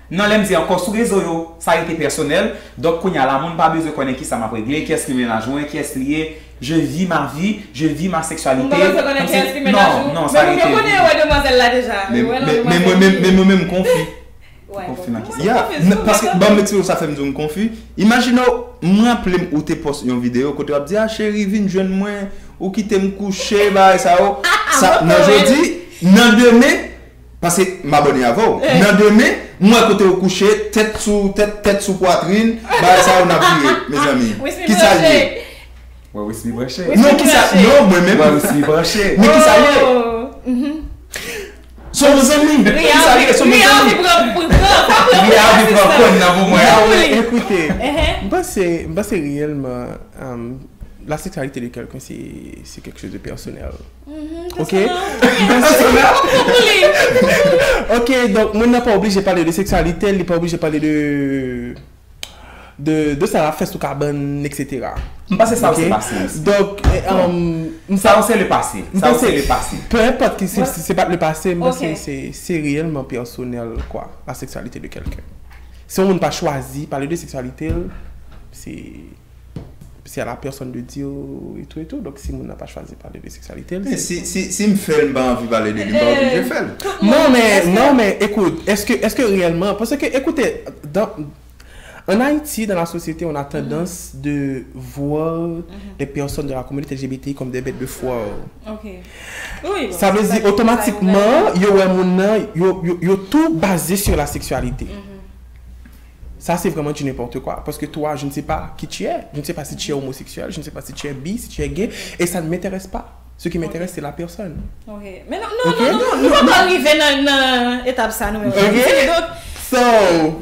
Non, lè m di ankò, sou rezo yo, sa rete pèsonèl. Donk, kounye a la, moun pa bezwen konnen kisa m ap regle, kiyès ki mennaj mwen, kiyès li ye. Je vis ma vie, je vis ma sexualité. Moun pa bezwen konnen kiyès ki mennaj ou. Non, non, sa rete. Men moun yo konnen yo wè demwazèl la deja. Men mwen menm, men mwen menm, m konfi. M konfi nan kesyon. Ya, paske, ban m eksplike w sa fè m di w m konfi. Imajine w, m raple m ou te post yon videyo kote w ap di, a cheri, vin jwenn mwen, ou kite m kouche, bagay sa yo. Sa, nan jodi, nan demen, paske m abòne avè w. Nan demen, m wè kote w kouche, tèt sou, tèt, tèt sou pwatrin, bagay sa yo n ap vire, mezanmi. Kisa l ye? Wè Wismy branche. Non, kisa? Non, mwen menm. Wè Wismy branche. Men kisa l ye? Se yon zanmi. Kisa l ye? Se yon zanmi. Ria anvi pran, pran, pran, pran. Ria anvi pran kòn nan pou mwen. Non, men ekoute, m panse, m panse reyèlman, um, la sexualité de quelqu'un, c'est, c'est quelque chose de personnel. Ok? M panse, ok, donk, moun nan pa oblije pale de seksyalite l, li pa oblije pale de de, de sa l ap fè sou kabann, et cetera. M panse sa yo se pase. Donk, sa yo se le pase. Sa yo se le pase. Peu importe ki si, si se pa t le pase, m panse se, se reyèlman pèsonèl, kwa, la sexualité de quelqu'un. Si yon moun pa chwazi pale de seksyalite l, se, c'est à la personne de dire et tout et tout. Donk, si moun nan pa chwazi pale de seksyalite l, si, si, si m fè l, m pa anvi pale de li, m pa oblije fè l. Non, men, non, men, écoute, est-ce que, est-ce que réellement, parce que, écoutez, dans, en Haïti, dans la société, on a tendance de voir les personnes de la communauté L G B T I comme des bêtes de foire. Sa vle di, otomatikman, yo wè moun nan, yo, yo, yo tou baze sur la sexualité. Ça, c'est vraiment du n'importe quoi. Parce que toi, je ne sais pas qui tu es. Je ne sais pas si tu es homosexuel, je ne sais pas si tu es bi, si tu es gay. Et ça ne m'intéresse pas. Ce qui m'intéresse, c'est la personne. Ok. Men non, non, non, non, nou pa rive nan, nan etap sa nou menm. Ok. Donk, so,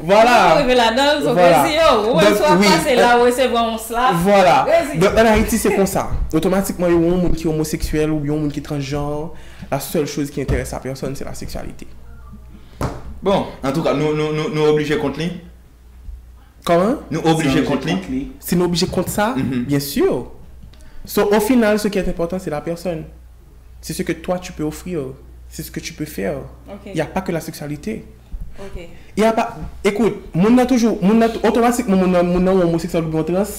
voilà. Nou rive ladan, so, voilà. Rezi, yo, ou wè, si w ap pase la, ou resevwa yon slap. Voilà. Rezi. Donk, an Ayiti, se konsa. Otomatikman, yo wè yon moun ki omoseksyèl oubyen yon moun ki transjanr, la seule chose qui intéresse la personne, c'est la sexualité. Bon, antouka, nou, nou, nou, nou oblije kont li. Kòman? Nou oblije kont li. Si nou oblije kont sa, bien sûr. So, au final, ce qui est important, c'est la personne. C'est ce que toi, tu peux offrir. C'est ce que tu peux faire. Il y a pas que la sexualité. Il y a pas, écoute, moun nan toujou, moun nan, otomatikman, moun nan, moun nan yon omoseksyèl oubyen yon trans,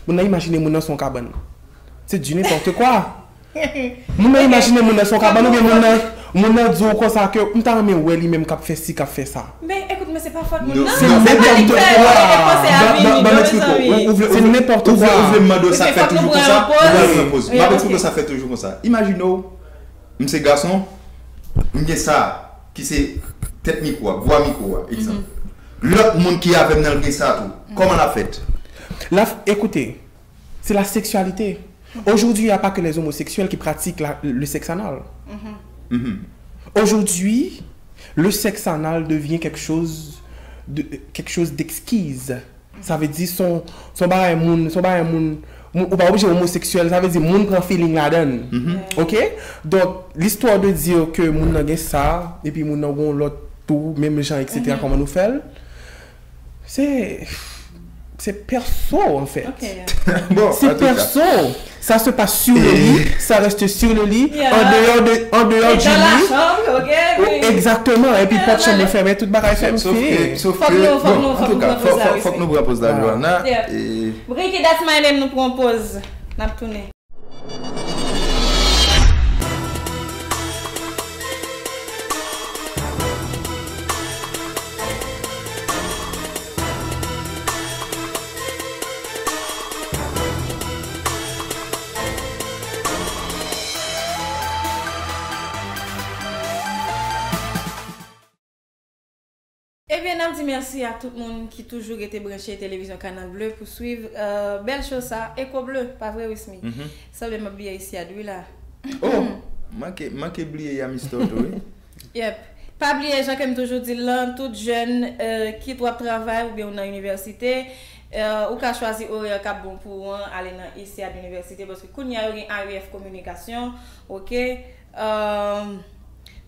moun nan imajine moun nan se yon kabann. C'est du n'importe quoi. Moun nan imajine moun nan se yon kabann oubyen moun nan, moun nan di w konsa ke m ta renmen wè li menm k ap fè si, k ap fè sa. Men ekout, men se pa fòt moun nan. Se nenpòt kwa. Ban m eksplike w. Ou vle, ou vle, ou vle m mande w sa k fè toujou konsa? Ou pral pran poz. M ap eksplike w sa k fè toujou konsa. Imajine w, m se gason, m gen sa ki se tèt mikwo a, vwa mikwo a, egzanp. Lòt moun ki avè m nan l gen sa tou. Kòman l ap fèt? L ap, écoutez, c'est la sexualité. Aujourd'hui, il n'y a pas que les homosexuels qui pratiquent la, le sexe anal. Aujourd'hui, le sexe anal devient quelque chose de, quelque chose d'exquise. Sa vle di se yon, se yon bagay moun, se yon bagay moun, moun, ou pa oblije omoseksyèl, sa vle di moun pran feeling ladan l. Ok? Donk, l'histoire de dire que moun nan gen sa, epi moun nan gen yon lòt tou, menm jan, et cetera, kòman nou fè l? Se, se pèso, an fèt. Bon, se pèso. Ça se passe sur le lit, ça reste sur le lit, en dehors de, en dehors du lit. Exactement. Epi pòt chanm yo fèmen, tout bagay fèmen. Fòk nou, fòk nou, fòk nou pran poz la, wi. Fòk nou pran poz la, Johanna. Ricky, that's my name, nou pran poz. N ap tounen. Ebyen, n ap di mèsi a tout moun ki toujou rete branche televizyon Kanal Bleu pou swiv, euh, bèl show sa, Eko Bleu, pa vre, Wismy? Sanble m ap bliye Isiad wi la. Oh! Manke, manke bliye Yami Store tou, wi. Yep. Pa bliye, jan ke m toujou di l lan, tout jèn, euh, kit w ap travay oubyen w nan inivèsite, euh, ou ka chwazi orè k ap bon pou ou an, ale nan Isiad Inivèsite, paske kounye a yo gen A U F Kominikasyon, oke? Euh,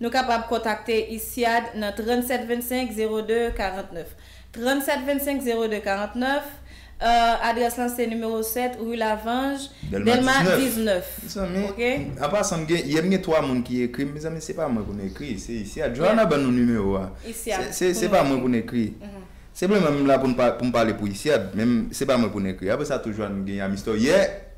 nou kapab kontakte Isiad nan trannsèt vennsenk zewo de karantnèf. Trannsèt vennsenk zewo de karantnèf. Euh, adrès lan se nimewo sèt, rue Lavange, Dèlma diznèf. Mezanmi, an pasan, m gen, yè m gen twa moun ki ekri m, mezanmi, se pa mwen pou n ekri, se Isiad. Johanna ban nou nimewo a. Se, se pa mwen pou n ekri. Senpleman, m la pou m pa, pou m pale pou Isiad, men m, se pa mwen pou n ekri. Apre sa tou, Johanna gen Yami Store. Yè,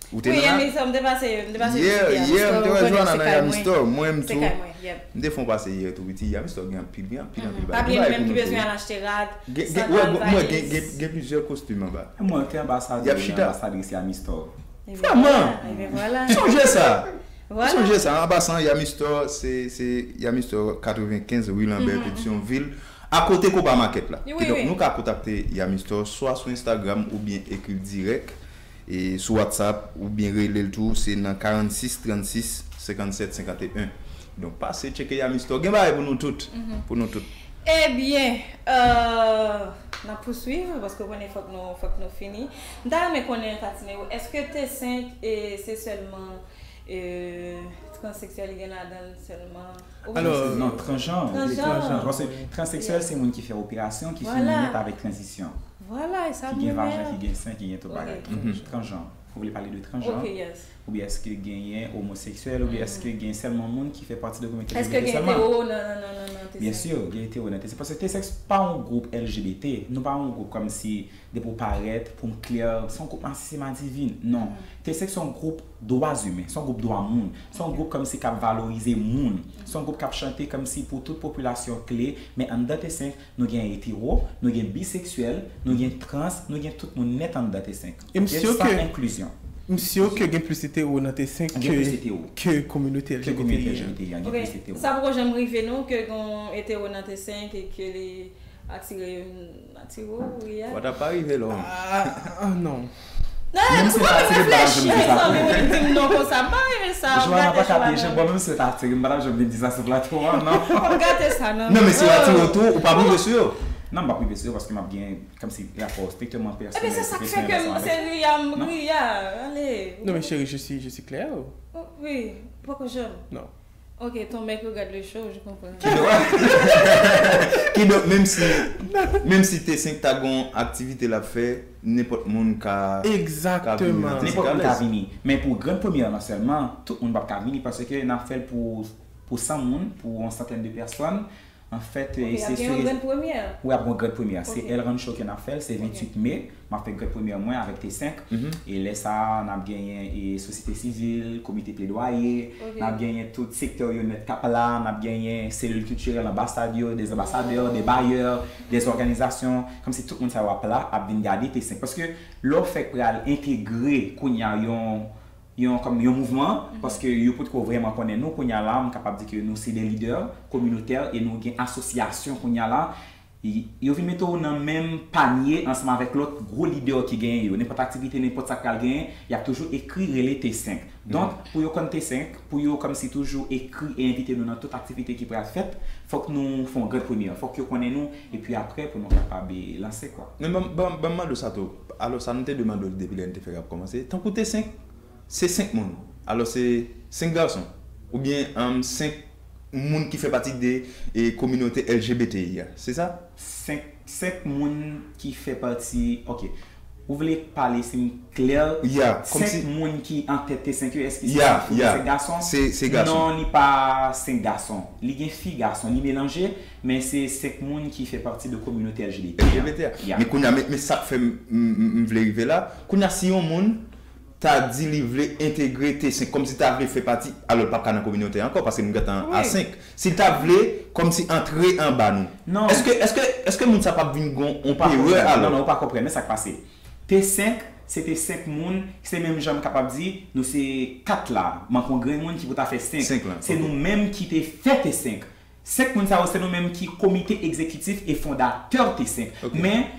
Ou te nan la? Wi, Yami Store, m te pase, m te pase vizite Yami Store, ou konnen se kay mwen. Se kay mwen, yep. M te fè yon pase yè tou, piti. Yami Store gen anpil, gen anpil, anpil bagay. Pa bliye, nou menm ki bezwen al achte rad, sandal, valiz. Gen, gen, gen plizyè kostim anba. Mwen te anbasadè, anbasadris Yami Store. Vrèman! Sonje sa! Sonje sa, an pasan, Yami Store, se, se Yami Store katrevenkenz rue Lambert, Pétion-Ville, akote Copa Market la. Kidonk, nou ka kontakte Yami Store swa sou Instagram oubyen ekri l dirèk. e sou WhatsApp oubyen rele l tou, se nan karannsis trannsis senkannsèt senkanteyen. Donk, pase tcheke Yami Store. Gen bagay pou nou tout. Pou nou tout. Ebyen, euh, n ap pouswiv, paske w konnen fòk nou, fòk nou fini. M ta renmen konnen, Fatimeo, èske T senk, e, se sèlman, euh, transeksyèl ki gen ladan l sèlman? Ou... Alò, non, transjan. Transjan. Paske transeksyèl, se moun ki fè operasyon, ki fini nèt avèk tranzisyon. Vwala, e sa m renmen. Ki gen vajen, ki gen sen, ki gen tout bagay. Transjan. Ou vle pale de transjan? Ok, yes. Oubyen èske genyen omoseksyèl, oubyen èske gen sèlman moun ki fè pati de kominote L G B T sèlman? Èske gen etero nan, nan, nan, nan, nan T senk? Byen si, gen etero nan T senk. Paske T senk pa yon gwoup L G B T, nou pa yon gwoup kòmsi depi w parèt, pou m klè, se yon gwoup masisi madivin. Non. T senk se yon gwoup dwa imen, se yon gwoup dwa moun, se yon gwoup kòmsi k ap valorize moun, se yon gwoup k ap chante kòmsi pou tout popilasyon kle, men anndan T senk, nou gen etero, nou gen biseksyèl, nou gen trans, nou gen tout moun nèt anndan T senk. E m si ke, m si ke gen plis etero nan T senk ke, ke kominote L G B T I a. Gen plis etero. Ok, sa poko janm rive nou ke gen etero nan T senk e ke li atire, atire w, wi a? Sa ta pa rive la. Ah, ah, non. Non, menm si w ta atire m, m pa t ap janm di sa pou ou. Ou di m non konsa, m pa renmen sa. Joana pa ka pyeje m, bon, menm si w ta atire m, m pa t ap janm vin di sa sou plato a, non. Ou gate sa, non. Non, men si yo atire w tou, ou p ap rive sou yo. Non, m p ap rive sou yo paske m ap gen kòmsi rapò striktèman pèsonèl, pwofesyonèl ansanm avèk yo. Ebyen, se sa k fè ke m se ri a, m ri a. Ale. Non, mais chérie, je suis, je suis clair. Wi, poko janm. Non. Ok, ton mec regarde le show, je comprends. Kidonk, kidonk, menm si, menm si T senk ta gon aktivite l ap fè, nenpòt moun ka, ka vini nan T senk. Nenpòt moun ka vini. Men pou grann premyè lan sèlman, tout moun p ap ka vini paske n ap fè l pou, pou san moun, pou yon santèn de pèsòn. Anfèt, e se sou... Ok, y ap gen yon grann premyè. Wi, ap gon grann premyè. Se El Rancho ke n ap fè l, se ventuit me. M ap fè grann premyè mwen avèk T senk. E lè sa a, n ap genyen, e, sosyete sivil, komite pledwaye, n ap genyen tout sektè yo nèt k ap la, n ap genyen selil kiltirèl, anbasad yo, des ambassadeurs, des bailleurs, des organisations, kòmsi tout moun sa yo ap la, ap vin gade T senk. Paske lè w fèk pral entegre kounye a yon, yon, kòm yon mouvman, paske yo potko vrèman konnen nou kounye a la, m kapab di ke nou se de lidè kominotè e nou gen asosyasyon kounye a la. Y-, yo vin mete w nan menm panye ansanm avèk lòt gwo lidè ki genyen yo. Nenpòt aktivite, nenpòt sa k pral genyen, y ap toujou ekri rele T senk. Donk, pou yo konn T senk, pou yo kòmsi toujou ekri e envite nou nan tout aktivite ki pral fèt, fòk nou fè yon grann premyè. Fòk yo konnen nou, epi apre, pou nou kapab, e, lanse, kwa. Men ban, ban, ban m mande w sa tou. Alò, sa nou te dwe mande w depi lè n te fè rap kòmanse. Tankou T senk, se senk moun. Alò, se senk gason. Oubyen, um, senk moun ki fè pati de, e, kominote L G B T I a. Se sa? Senk, senk moun ki fè pati, ok. Ou vle pale, si m klè, senk moun ki antèt T senk yo, èske se senk fi oubyen senk gason? Se, se gason. Non, li pa senk gason. Li gen fi, gason, li melanje, men se senk moun ki fè pati de kominote L G B T a. L G B T a. Men kounye a, men, men sa k fè m, m, m, m vle rive la. Kounye a, si yon moun ta di li vle entegre T senk, kòmsi ta vle fè pati, alò l p ap ka nan kominote a ankò, paske nou gentan a senk. Si l ta vle, kòmsi antre anba nou. Non. Èske, èske, èske moun sa p ap vin gon, on perè alò? Non, non, ou pa konprann. Men sa k pase. T senk, se te senk moun, se menm jan m kapab di, nou se kat la, manke yon grenn moun ki pou ta fè senk. Senk la, ok. Se nou menm ki te fè T senk. Senk moun sa yo, se nou menm ki komite egzekitif e fondatè T senk. Ok. Men,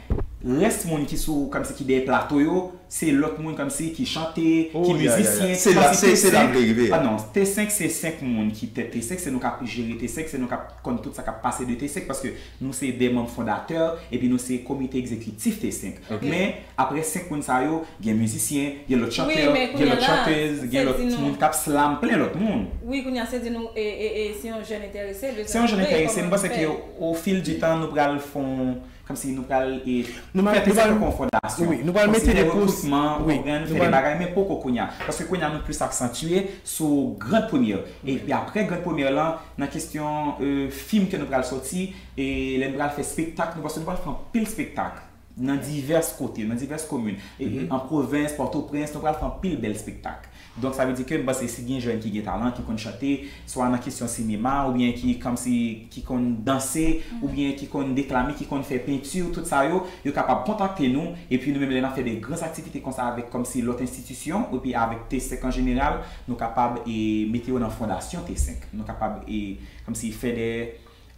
rès moun ki sou, kòmsi ki dèyè plato yo, se lòt moun kòmsi ki chante, ki mizisyen, kòmsi T senk. Ah non, T senk se senk moun ki tèt T senk, se nou k ap jere T senk, se nou k ap konn tout sa k ap pase de T senk, paske nou se de manm fondatè, epi nou se komite egzekitif T senk. Ok. Men, apre senk moun sa yo, gen mizisyen, gen lòt chantè, gen lòt chantèz, gen lòt moun k ap slam, plen lòt moun. Wi, kounye a se di nou, e, e, e, se yon jèn enterese, se yon jèn enterese, m panse ke o fil di tan, nou pral fè yon, kòmsi nou pral, e, fè T senk tankou yon fondasyon. Wi, nou pral mete de pos, rekrutman, ou konprann, fè de bagay, men poko kounye a. Paske kounye a, nou plis aksantye sou grann premyè. Epi apre grann premyè lan, nan kesyon, e, fim ke nou pral sòti, e lè nou pral fè spektak, nou, paske nou pral fè anpil spektak. Nan divès kote, nan divès komin. E, e, an pwovens, Pòtoprens, nou pral fè anpil bèl spektak. Donk, sa vle di ke m panse si gen jèn ki gen talan, ki konn chante, swa nan kesyon sinema, oubyen ki kòmsi, ki konn danse, oubyen ki konn deklame, ki konn fè penti, tout sa yo, yo kapab kontakte nou. Epi nou menm, lè n ap fè de gran aktivite konsa avèk kòmsi lòt enstitisyon, epi avèk T senk an jeneral, nou kapab, e, mete yo nan fondasyon T senk. Nou kapab, e, kòmsi fè de,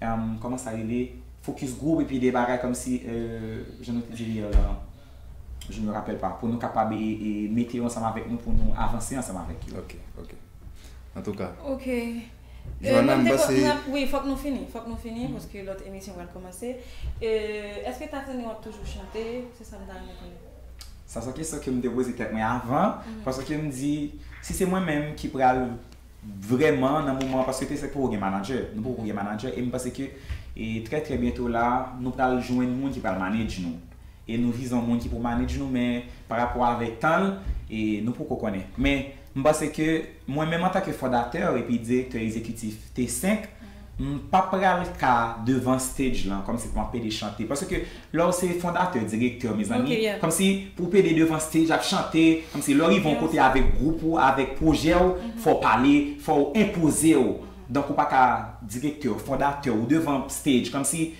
Em, kòman sa rele? Focus group epi de bagay kòmsi, eh, jan nou te di li yè la. je me rappelle pas, pou nou kapab e, e mete yo ansanm avèk nou, pou nou avanse ansanm avèk yo. Ok, ok. Antouka. Ok. Joanna, m panse. Wi, fòk nou fini. Fòk nou fini, paske lòt emisyon pral kòmanse. Èske Tatine w ap toujou chante? Se sa m ta renmen konnen. Sa se yon kesyon ke m te poze tèt mwen avan, paske m di, si se mwen menm ki pral vrèman nan moman, paske te se poko gen manager, nou poko gen manager, e m panse ke e trè trè byento la, nou pral jwenn moun ki pral manage nou. E nou vize yon moun ki pou manage nou, men pa rapò avèk tan l, e nou poko konnen. Men m panse ke mwen menm antanke fondatè epi direktè egzekitif T senk, m pa pral ka devan stage lan kòmsi pou m ap pede chante. Paske lè w se fondatè, direktè, mezanmi, kòmsi pou w pede devan stage ap chante, kòmsi lè w rive yon kote avèk gwoup ou, avèk pwojè w, fò w pale, fò w enpoze w. Donk ou pa ka direktè, fondatè, ou devan stage, kòmsi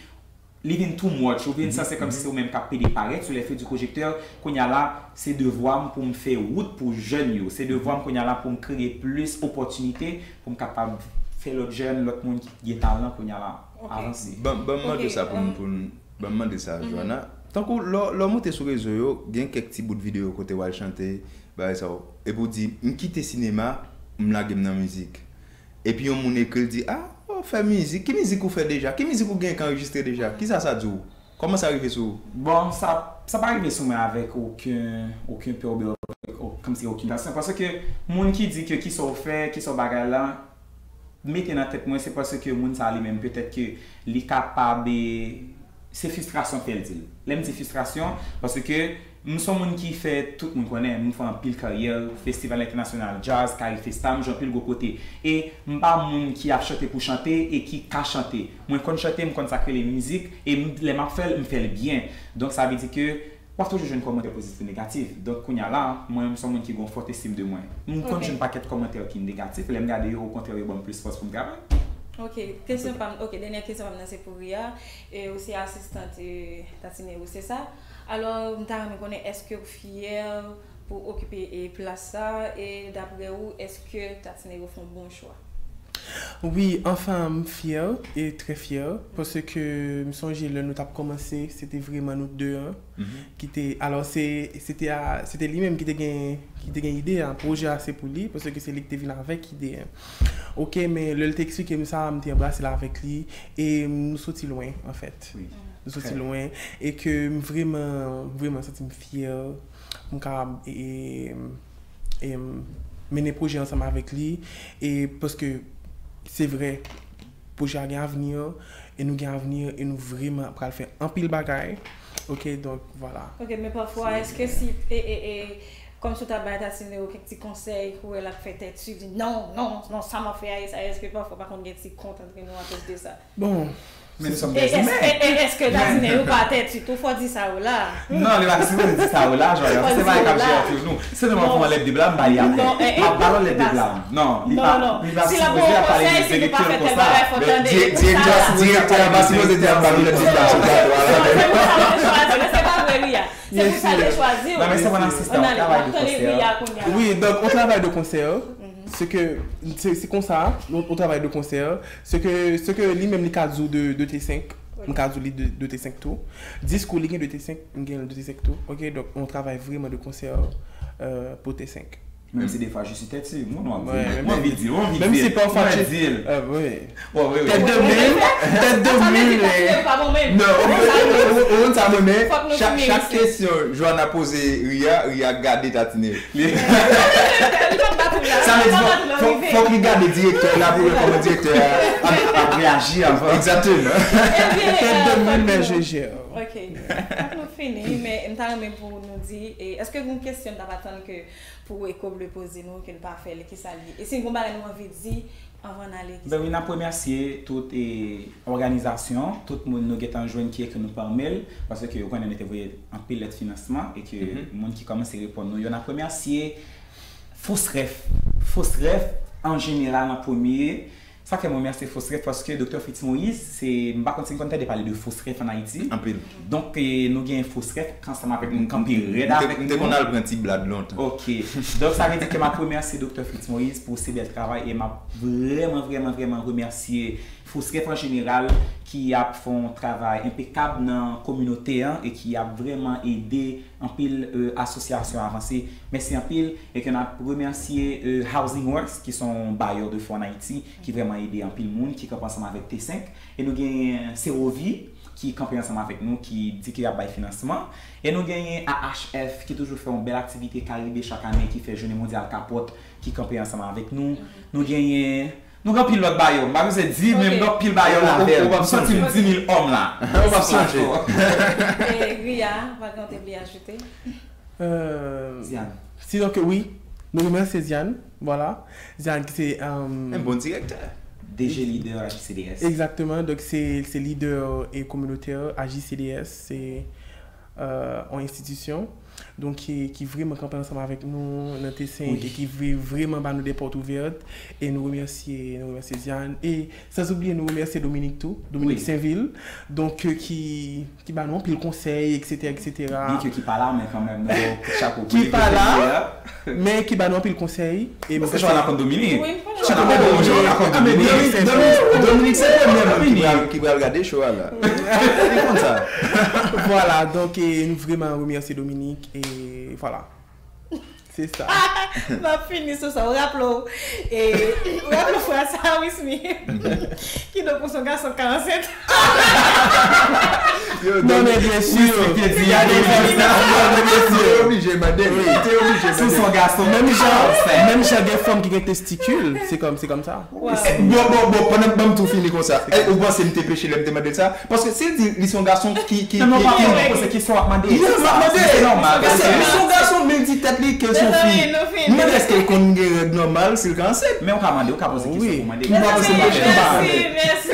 li vin too much, ou vin sanse kòmsi se ou menm k ap pede parèt sou les feux du projecteur. Kounye a la, se devwa m pou m fè wout pou jèn yo. Se devwa m kounye a la pou m kreye plis opòtinite pou m kapab fè lòt jèn, lòt moun ki gen talan kounye a la avanse. Ban ban m mande sa pou n pou n ban m mande sa Joanna. Tankou lè w lè w moute sou rezo yo, gen kèk ti bout videyo kote w al chante, bagay sa yo. Epi w di, m kite sinema, m lage m nan mizik. Epi yon moun ekri l di, ah, w fè mizik, ki mizik ou fè deja? Ki mizik ou gen k anrejistre deja? Kisa sa di w? Kòman sa rive sou ou? Bon, sa sa pa rive sou mwen avèk okenn okenn pè oubyen kòmsi okenn tansyon. Paske moun ki di ke kisa w fè, kisa w bagay la, mete nan tèt mwen se paske moun sa li menm petèt ke li kapab e se fristrasyon k fè l di l. Lè m di fristrasyon, paske m se yon moun ki fè tout moun konnen, m fè anpil karyè, Festival Entènasyonal Djaz, Cari Festa, m jwe anpil gwo kote. E m pa moun ki ap chante pou chante e ki ka chante. Mwen konn chante, m konn sa k rele mizik, e m- lè m ap fè l, m fè l byen. Donk sa vle di ke w ap toujou jwenn kòmantè pozitif e negatif. Donk kounye a la, mwen menm se yon moun ki gen yon fòt estim de mwen. M konn jwenn pakèt kòmantè ki negatif, lè m gade yo, okontrè, yo ban m plis fòs pou m travay. Ok, kesyon pa m, ok, dènyè kesyon pa m nan se pou Ria. E ou se asistant e Tatine ou se sa? Alò, m ta renmen konnen èske ou fyè pou okipe e plas sa e daprè ou, èske Tatine ou fè yon bon chwa? Wi, anfen, m fyè, e trè fyè, paske m sonje lè nou t ap kòmanse, se te vrèman nou de an ki te, alò se se te a, se te li menm ki te gen, ki te gen ide a, pwojè a se pou li, paske se li ki te vin avèk ide a. Ok, men lè l te eksplike m sa, m te anbrase l avèk li, e nou soti lwen, anfèt. Nou soti lwen, e ke m vrèman, vrèman santi m fyè pou m kapab e, e, e, mennen pwojè ansanm avèk li, e paske se vre, pwojè a gen avni, e nou gen avni, e nou vrèman pral fè anpil bagay. Ok, donk, vwala. Ok, men pafwa, èske si, e, e, e, kòmsi w ta bay Tatine ou kèk ti konsèy, ou wè l ap fè tèt swiv, di non, non, non, sa m ap fè a, e sa, èske pafwa pa konn gen ti kont antre nou akoz de sa? Bon, Men nou sòm dèzimè. Èske Tatine ou pa tèt swiv tou, fò di sa ou la. Non, li pa sipoze di sa ou la, Joanna. Se bagay k ap jere antre nou. Se nou pou yon lèt de blam, m ba li apre. M ap ba l yon lèt de blam. Non, li pa, li pa sipoze ap pale de direktè konsa. Direktè a pa sipoze te ap ba nou lèt de blam sou plato a la. Se pou sa yo chwazi, se pou sa yo chwazi. Non, men se yon asistan, yon travay de konsè. Wi, donk, yon travay de konsè. Se ke, se, se konsa, yon, yon travay de konsè. Se ke, se ke li menm li ka di w de, de T senk. M ka di w li de, de T senk tou. Diskou li gen de T senk, m gen de T senk tou. Ok, donk, yon travay vrèman de konsè pou T senk. Menm si defwa je suis têtu, mwen, mwen anvi di l, mwen anvi di l. Menm si pafwa mwen di l. Wi. Wi, wi, Tèt de wi. mil, tèt de mil, men. Pa bon menm. Non, ou konn sa mwen men. Fòk nou Chak, fini chak isi. Kesyon Joanna poze Ria, Ria gade Tatine. Sa vle di fòk, fòk, fòk li gade direktè la pou wè kòman direktè a ap, ap reyaji avan. Egzakteman. Ebyen, Tèt de euh, mil, men fòk nou- je gère. Ok. Fòk nou fini, men m ta renmen pou nou di, e, èske gen yon kesyon n t ap atann ke pou Eko Bleu poze nou, ke n pa fè li, ki sa l ye? E si gen yon bagay nou anvi di anvan n ale, ki sa? Ben wi, n ap remèsye tout e, òganizasyon, tout moun nou gentan jwenn ki ekri nou pa imèl, paske ou konnen nou te voye anpil lèt finansman e ke moun ki kòmanse reponn nou yo, n ap remèsye Fosref. Fosref, an jeneral, an premye, sa fè mwen remèsye Fosref paske Doktè Fritz Moïse, se, m pa konn si n konn tande pale de Fosref an Ayiti. Anpil. Donk, e, nou gen Fosref ansanm avèk nou, kanpe rèd avèk nou. M te konn al pran ti blad lontan. Ok. Donk, sa vle di ke m ap remèsye Doktè Fritz Moïse pou se bèl travay e m ap vrèman, vrèman, vrèman remèsye Fosref an jeneral ki ap fè yon travay enpekab nan kominote an e ki ap vrèman ede anpil, e, asosyasyon avanse. Mèsi anpil e ke n ap remèsye, e, Housing Works, ki se yon bayè de fon an Ayiti, ki vrèman ede anpil moun, ki kanpe ansanm avèk T senk. E nou genyen Serovi, ki kanpe ansanm avèk nou, ki di ke y ap bay finansman. E nou genyen A H F, ki toujou fè yon bèl aktivite Karibe chak ane, ki fè Jounen Mondyal Kapòt, ki kanpe ansanm avèk nou. Nou genyen, nou gen anpil lòt bayè. M pa bezwen di, men m gen anpil bayè lavè l. M santi m di mil òm la. Ou p ap sonje. E Ria, pa gen te bliye ajoute? Euh, Ziane. Sinon ke wi, nou remèsye Ziane, voilà. Ziane ki se, euh, un bon directeur. D G lidè A J C D S. Exactement, donc c'est c'est leader et communautaire A J C D S, c'est euh, yon enstitisyon, donk ki, ki vrèman kanpe ansanm avèk nou nan T senk e ki vre, vrèman ba nou de pòt ouvèt. E nou remèsye, nou remèsye Ziane. E sans oublier nou remèsye Dominique tou, Dominique Sainvil, donk euh, ki, ki ba nou anpil konsèy, et cetera, et cetera. Byen ke ki pa la, men kanmenm, nou chapo pou li. Ki pa la, men ki ba nou anpil konsèy. E paske Joanna konn Dominique. Wi, m konn Joanna. Dominique se premye moun ki pral, ki pral gade show a la. Li konn sa. Voilà, donk e, nou vrèman remèsye Dominique e voilà. Se sa. M ap fini sou sa. Ou raple w, e, ou raple w fraz sa, Wismy? Kidonk, pou son gason k ansent. Non, men byen si. Te oblije mande. Te oblije mande. Menm jan, menm jan gen fanm ki gen testikil, se kòm, se kòm sa. Bon, bon, bon, pandan, ban m tou fini konsa. E, ou panse m te peche lè m te mande l sa? Paske si l di li se yon gason ki, ki, ki, ki... Non, non, pa poze kesyon w ap mande. Yeah, m ap mande. Se nòmal. Paske li se yon gason, men l di tèt li ke l se yon fi. M mande èske l konn gen règ nòmal, si l ka ansent. Men ou ka mande, ou ka poze kesyon pou mande. Mèsi, mèsi.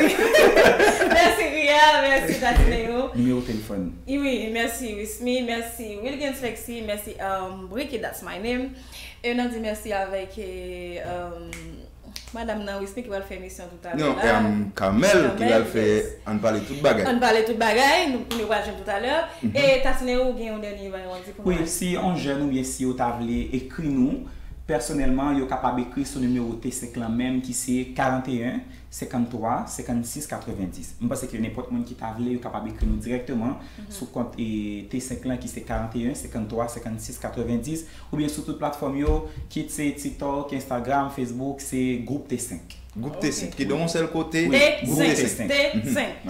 Mèsi, Ria, mèsi, Tatineo. Nimewo telefòn. Wi, mèsi, Wismy, mèsi, Wilgens Lexi, mèsi, um, Bricky, that's my name. E n ap di mèsi avèk, e, um, madanm nan, Wismy, ki pral fè emisyon toutalè la. Non, um, Carmel, ki pral fè Ann Pale Tout Bagay. Ann Pale Tout Bagay, nou, nou pral jwenn toutalè. E Tatineo, ou gen yon dènye bagay w ap di pou nou? Wi, si yon jèn oubyen si yo ta vle ekri nou, pèsonèlman, yo kapab ekri sou nimewo T senk lan menm, ki se karanteyen, senkanntwa, senkannsis, katrevenndis. M panse ke nenpòt moun ki ta vle, yo kapab ekri nou dirèkteman sou kont, e, T senk lan, ki se karanteyen, senkanntwa, senkannsis, katrevenndis, oubyen sou tout platfòm yo, kit se TikTok, Instagram, Facebook, se Gwoup T senk. Gwoup T senk, ki nan yon sèl kote, Gwoup T senk. T senk.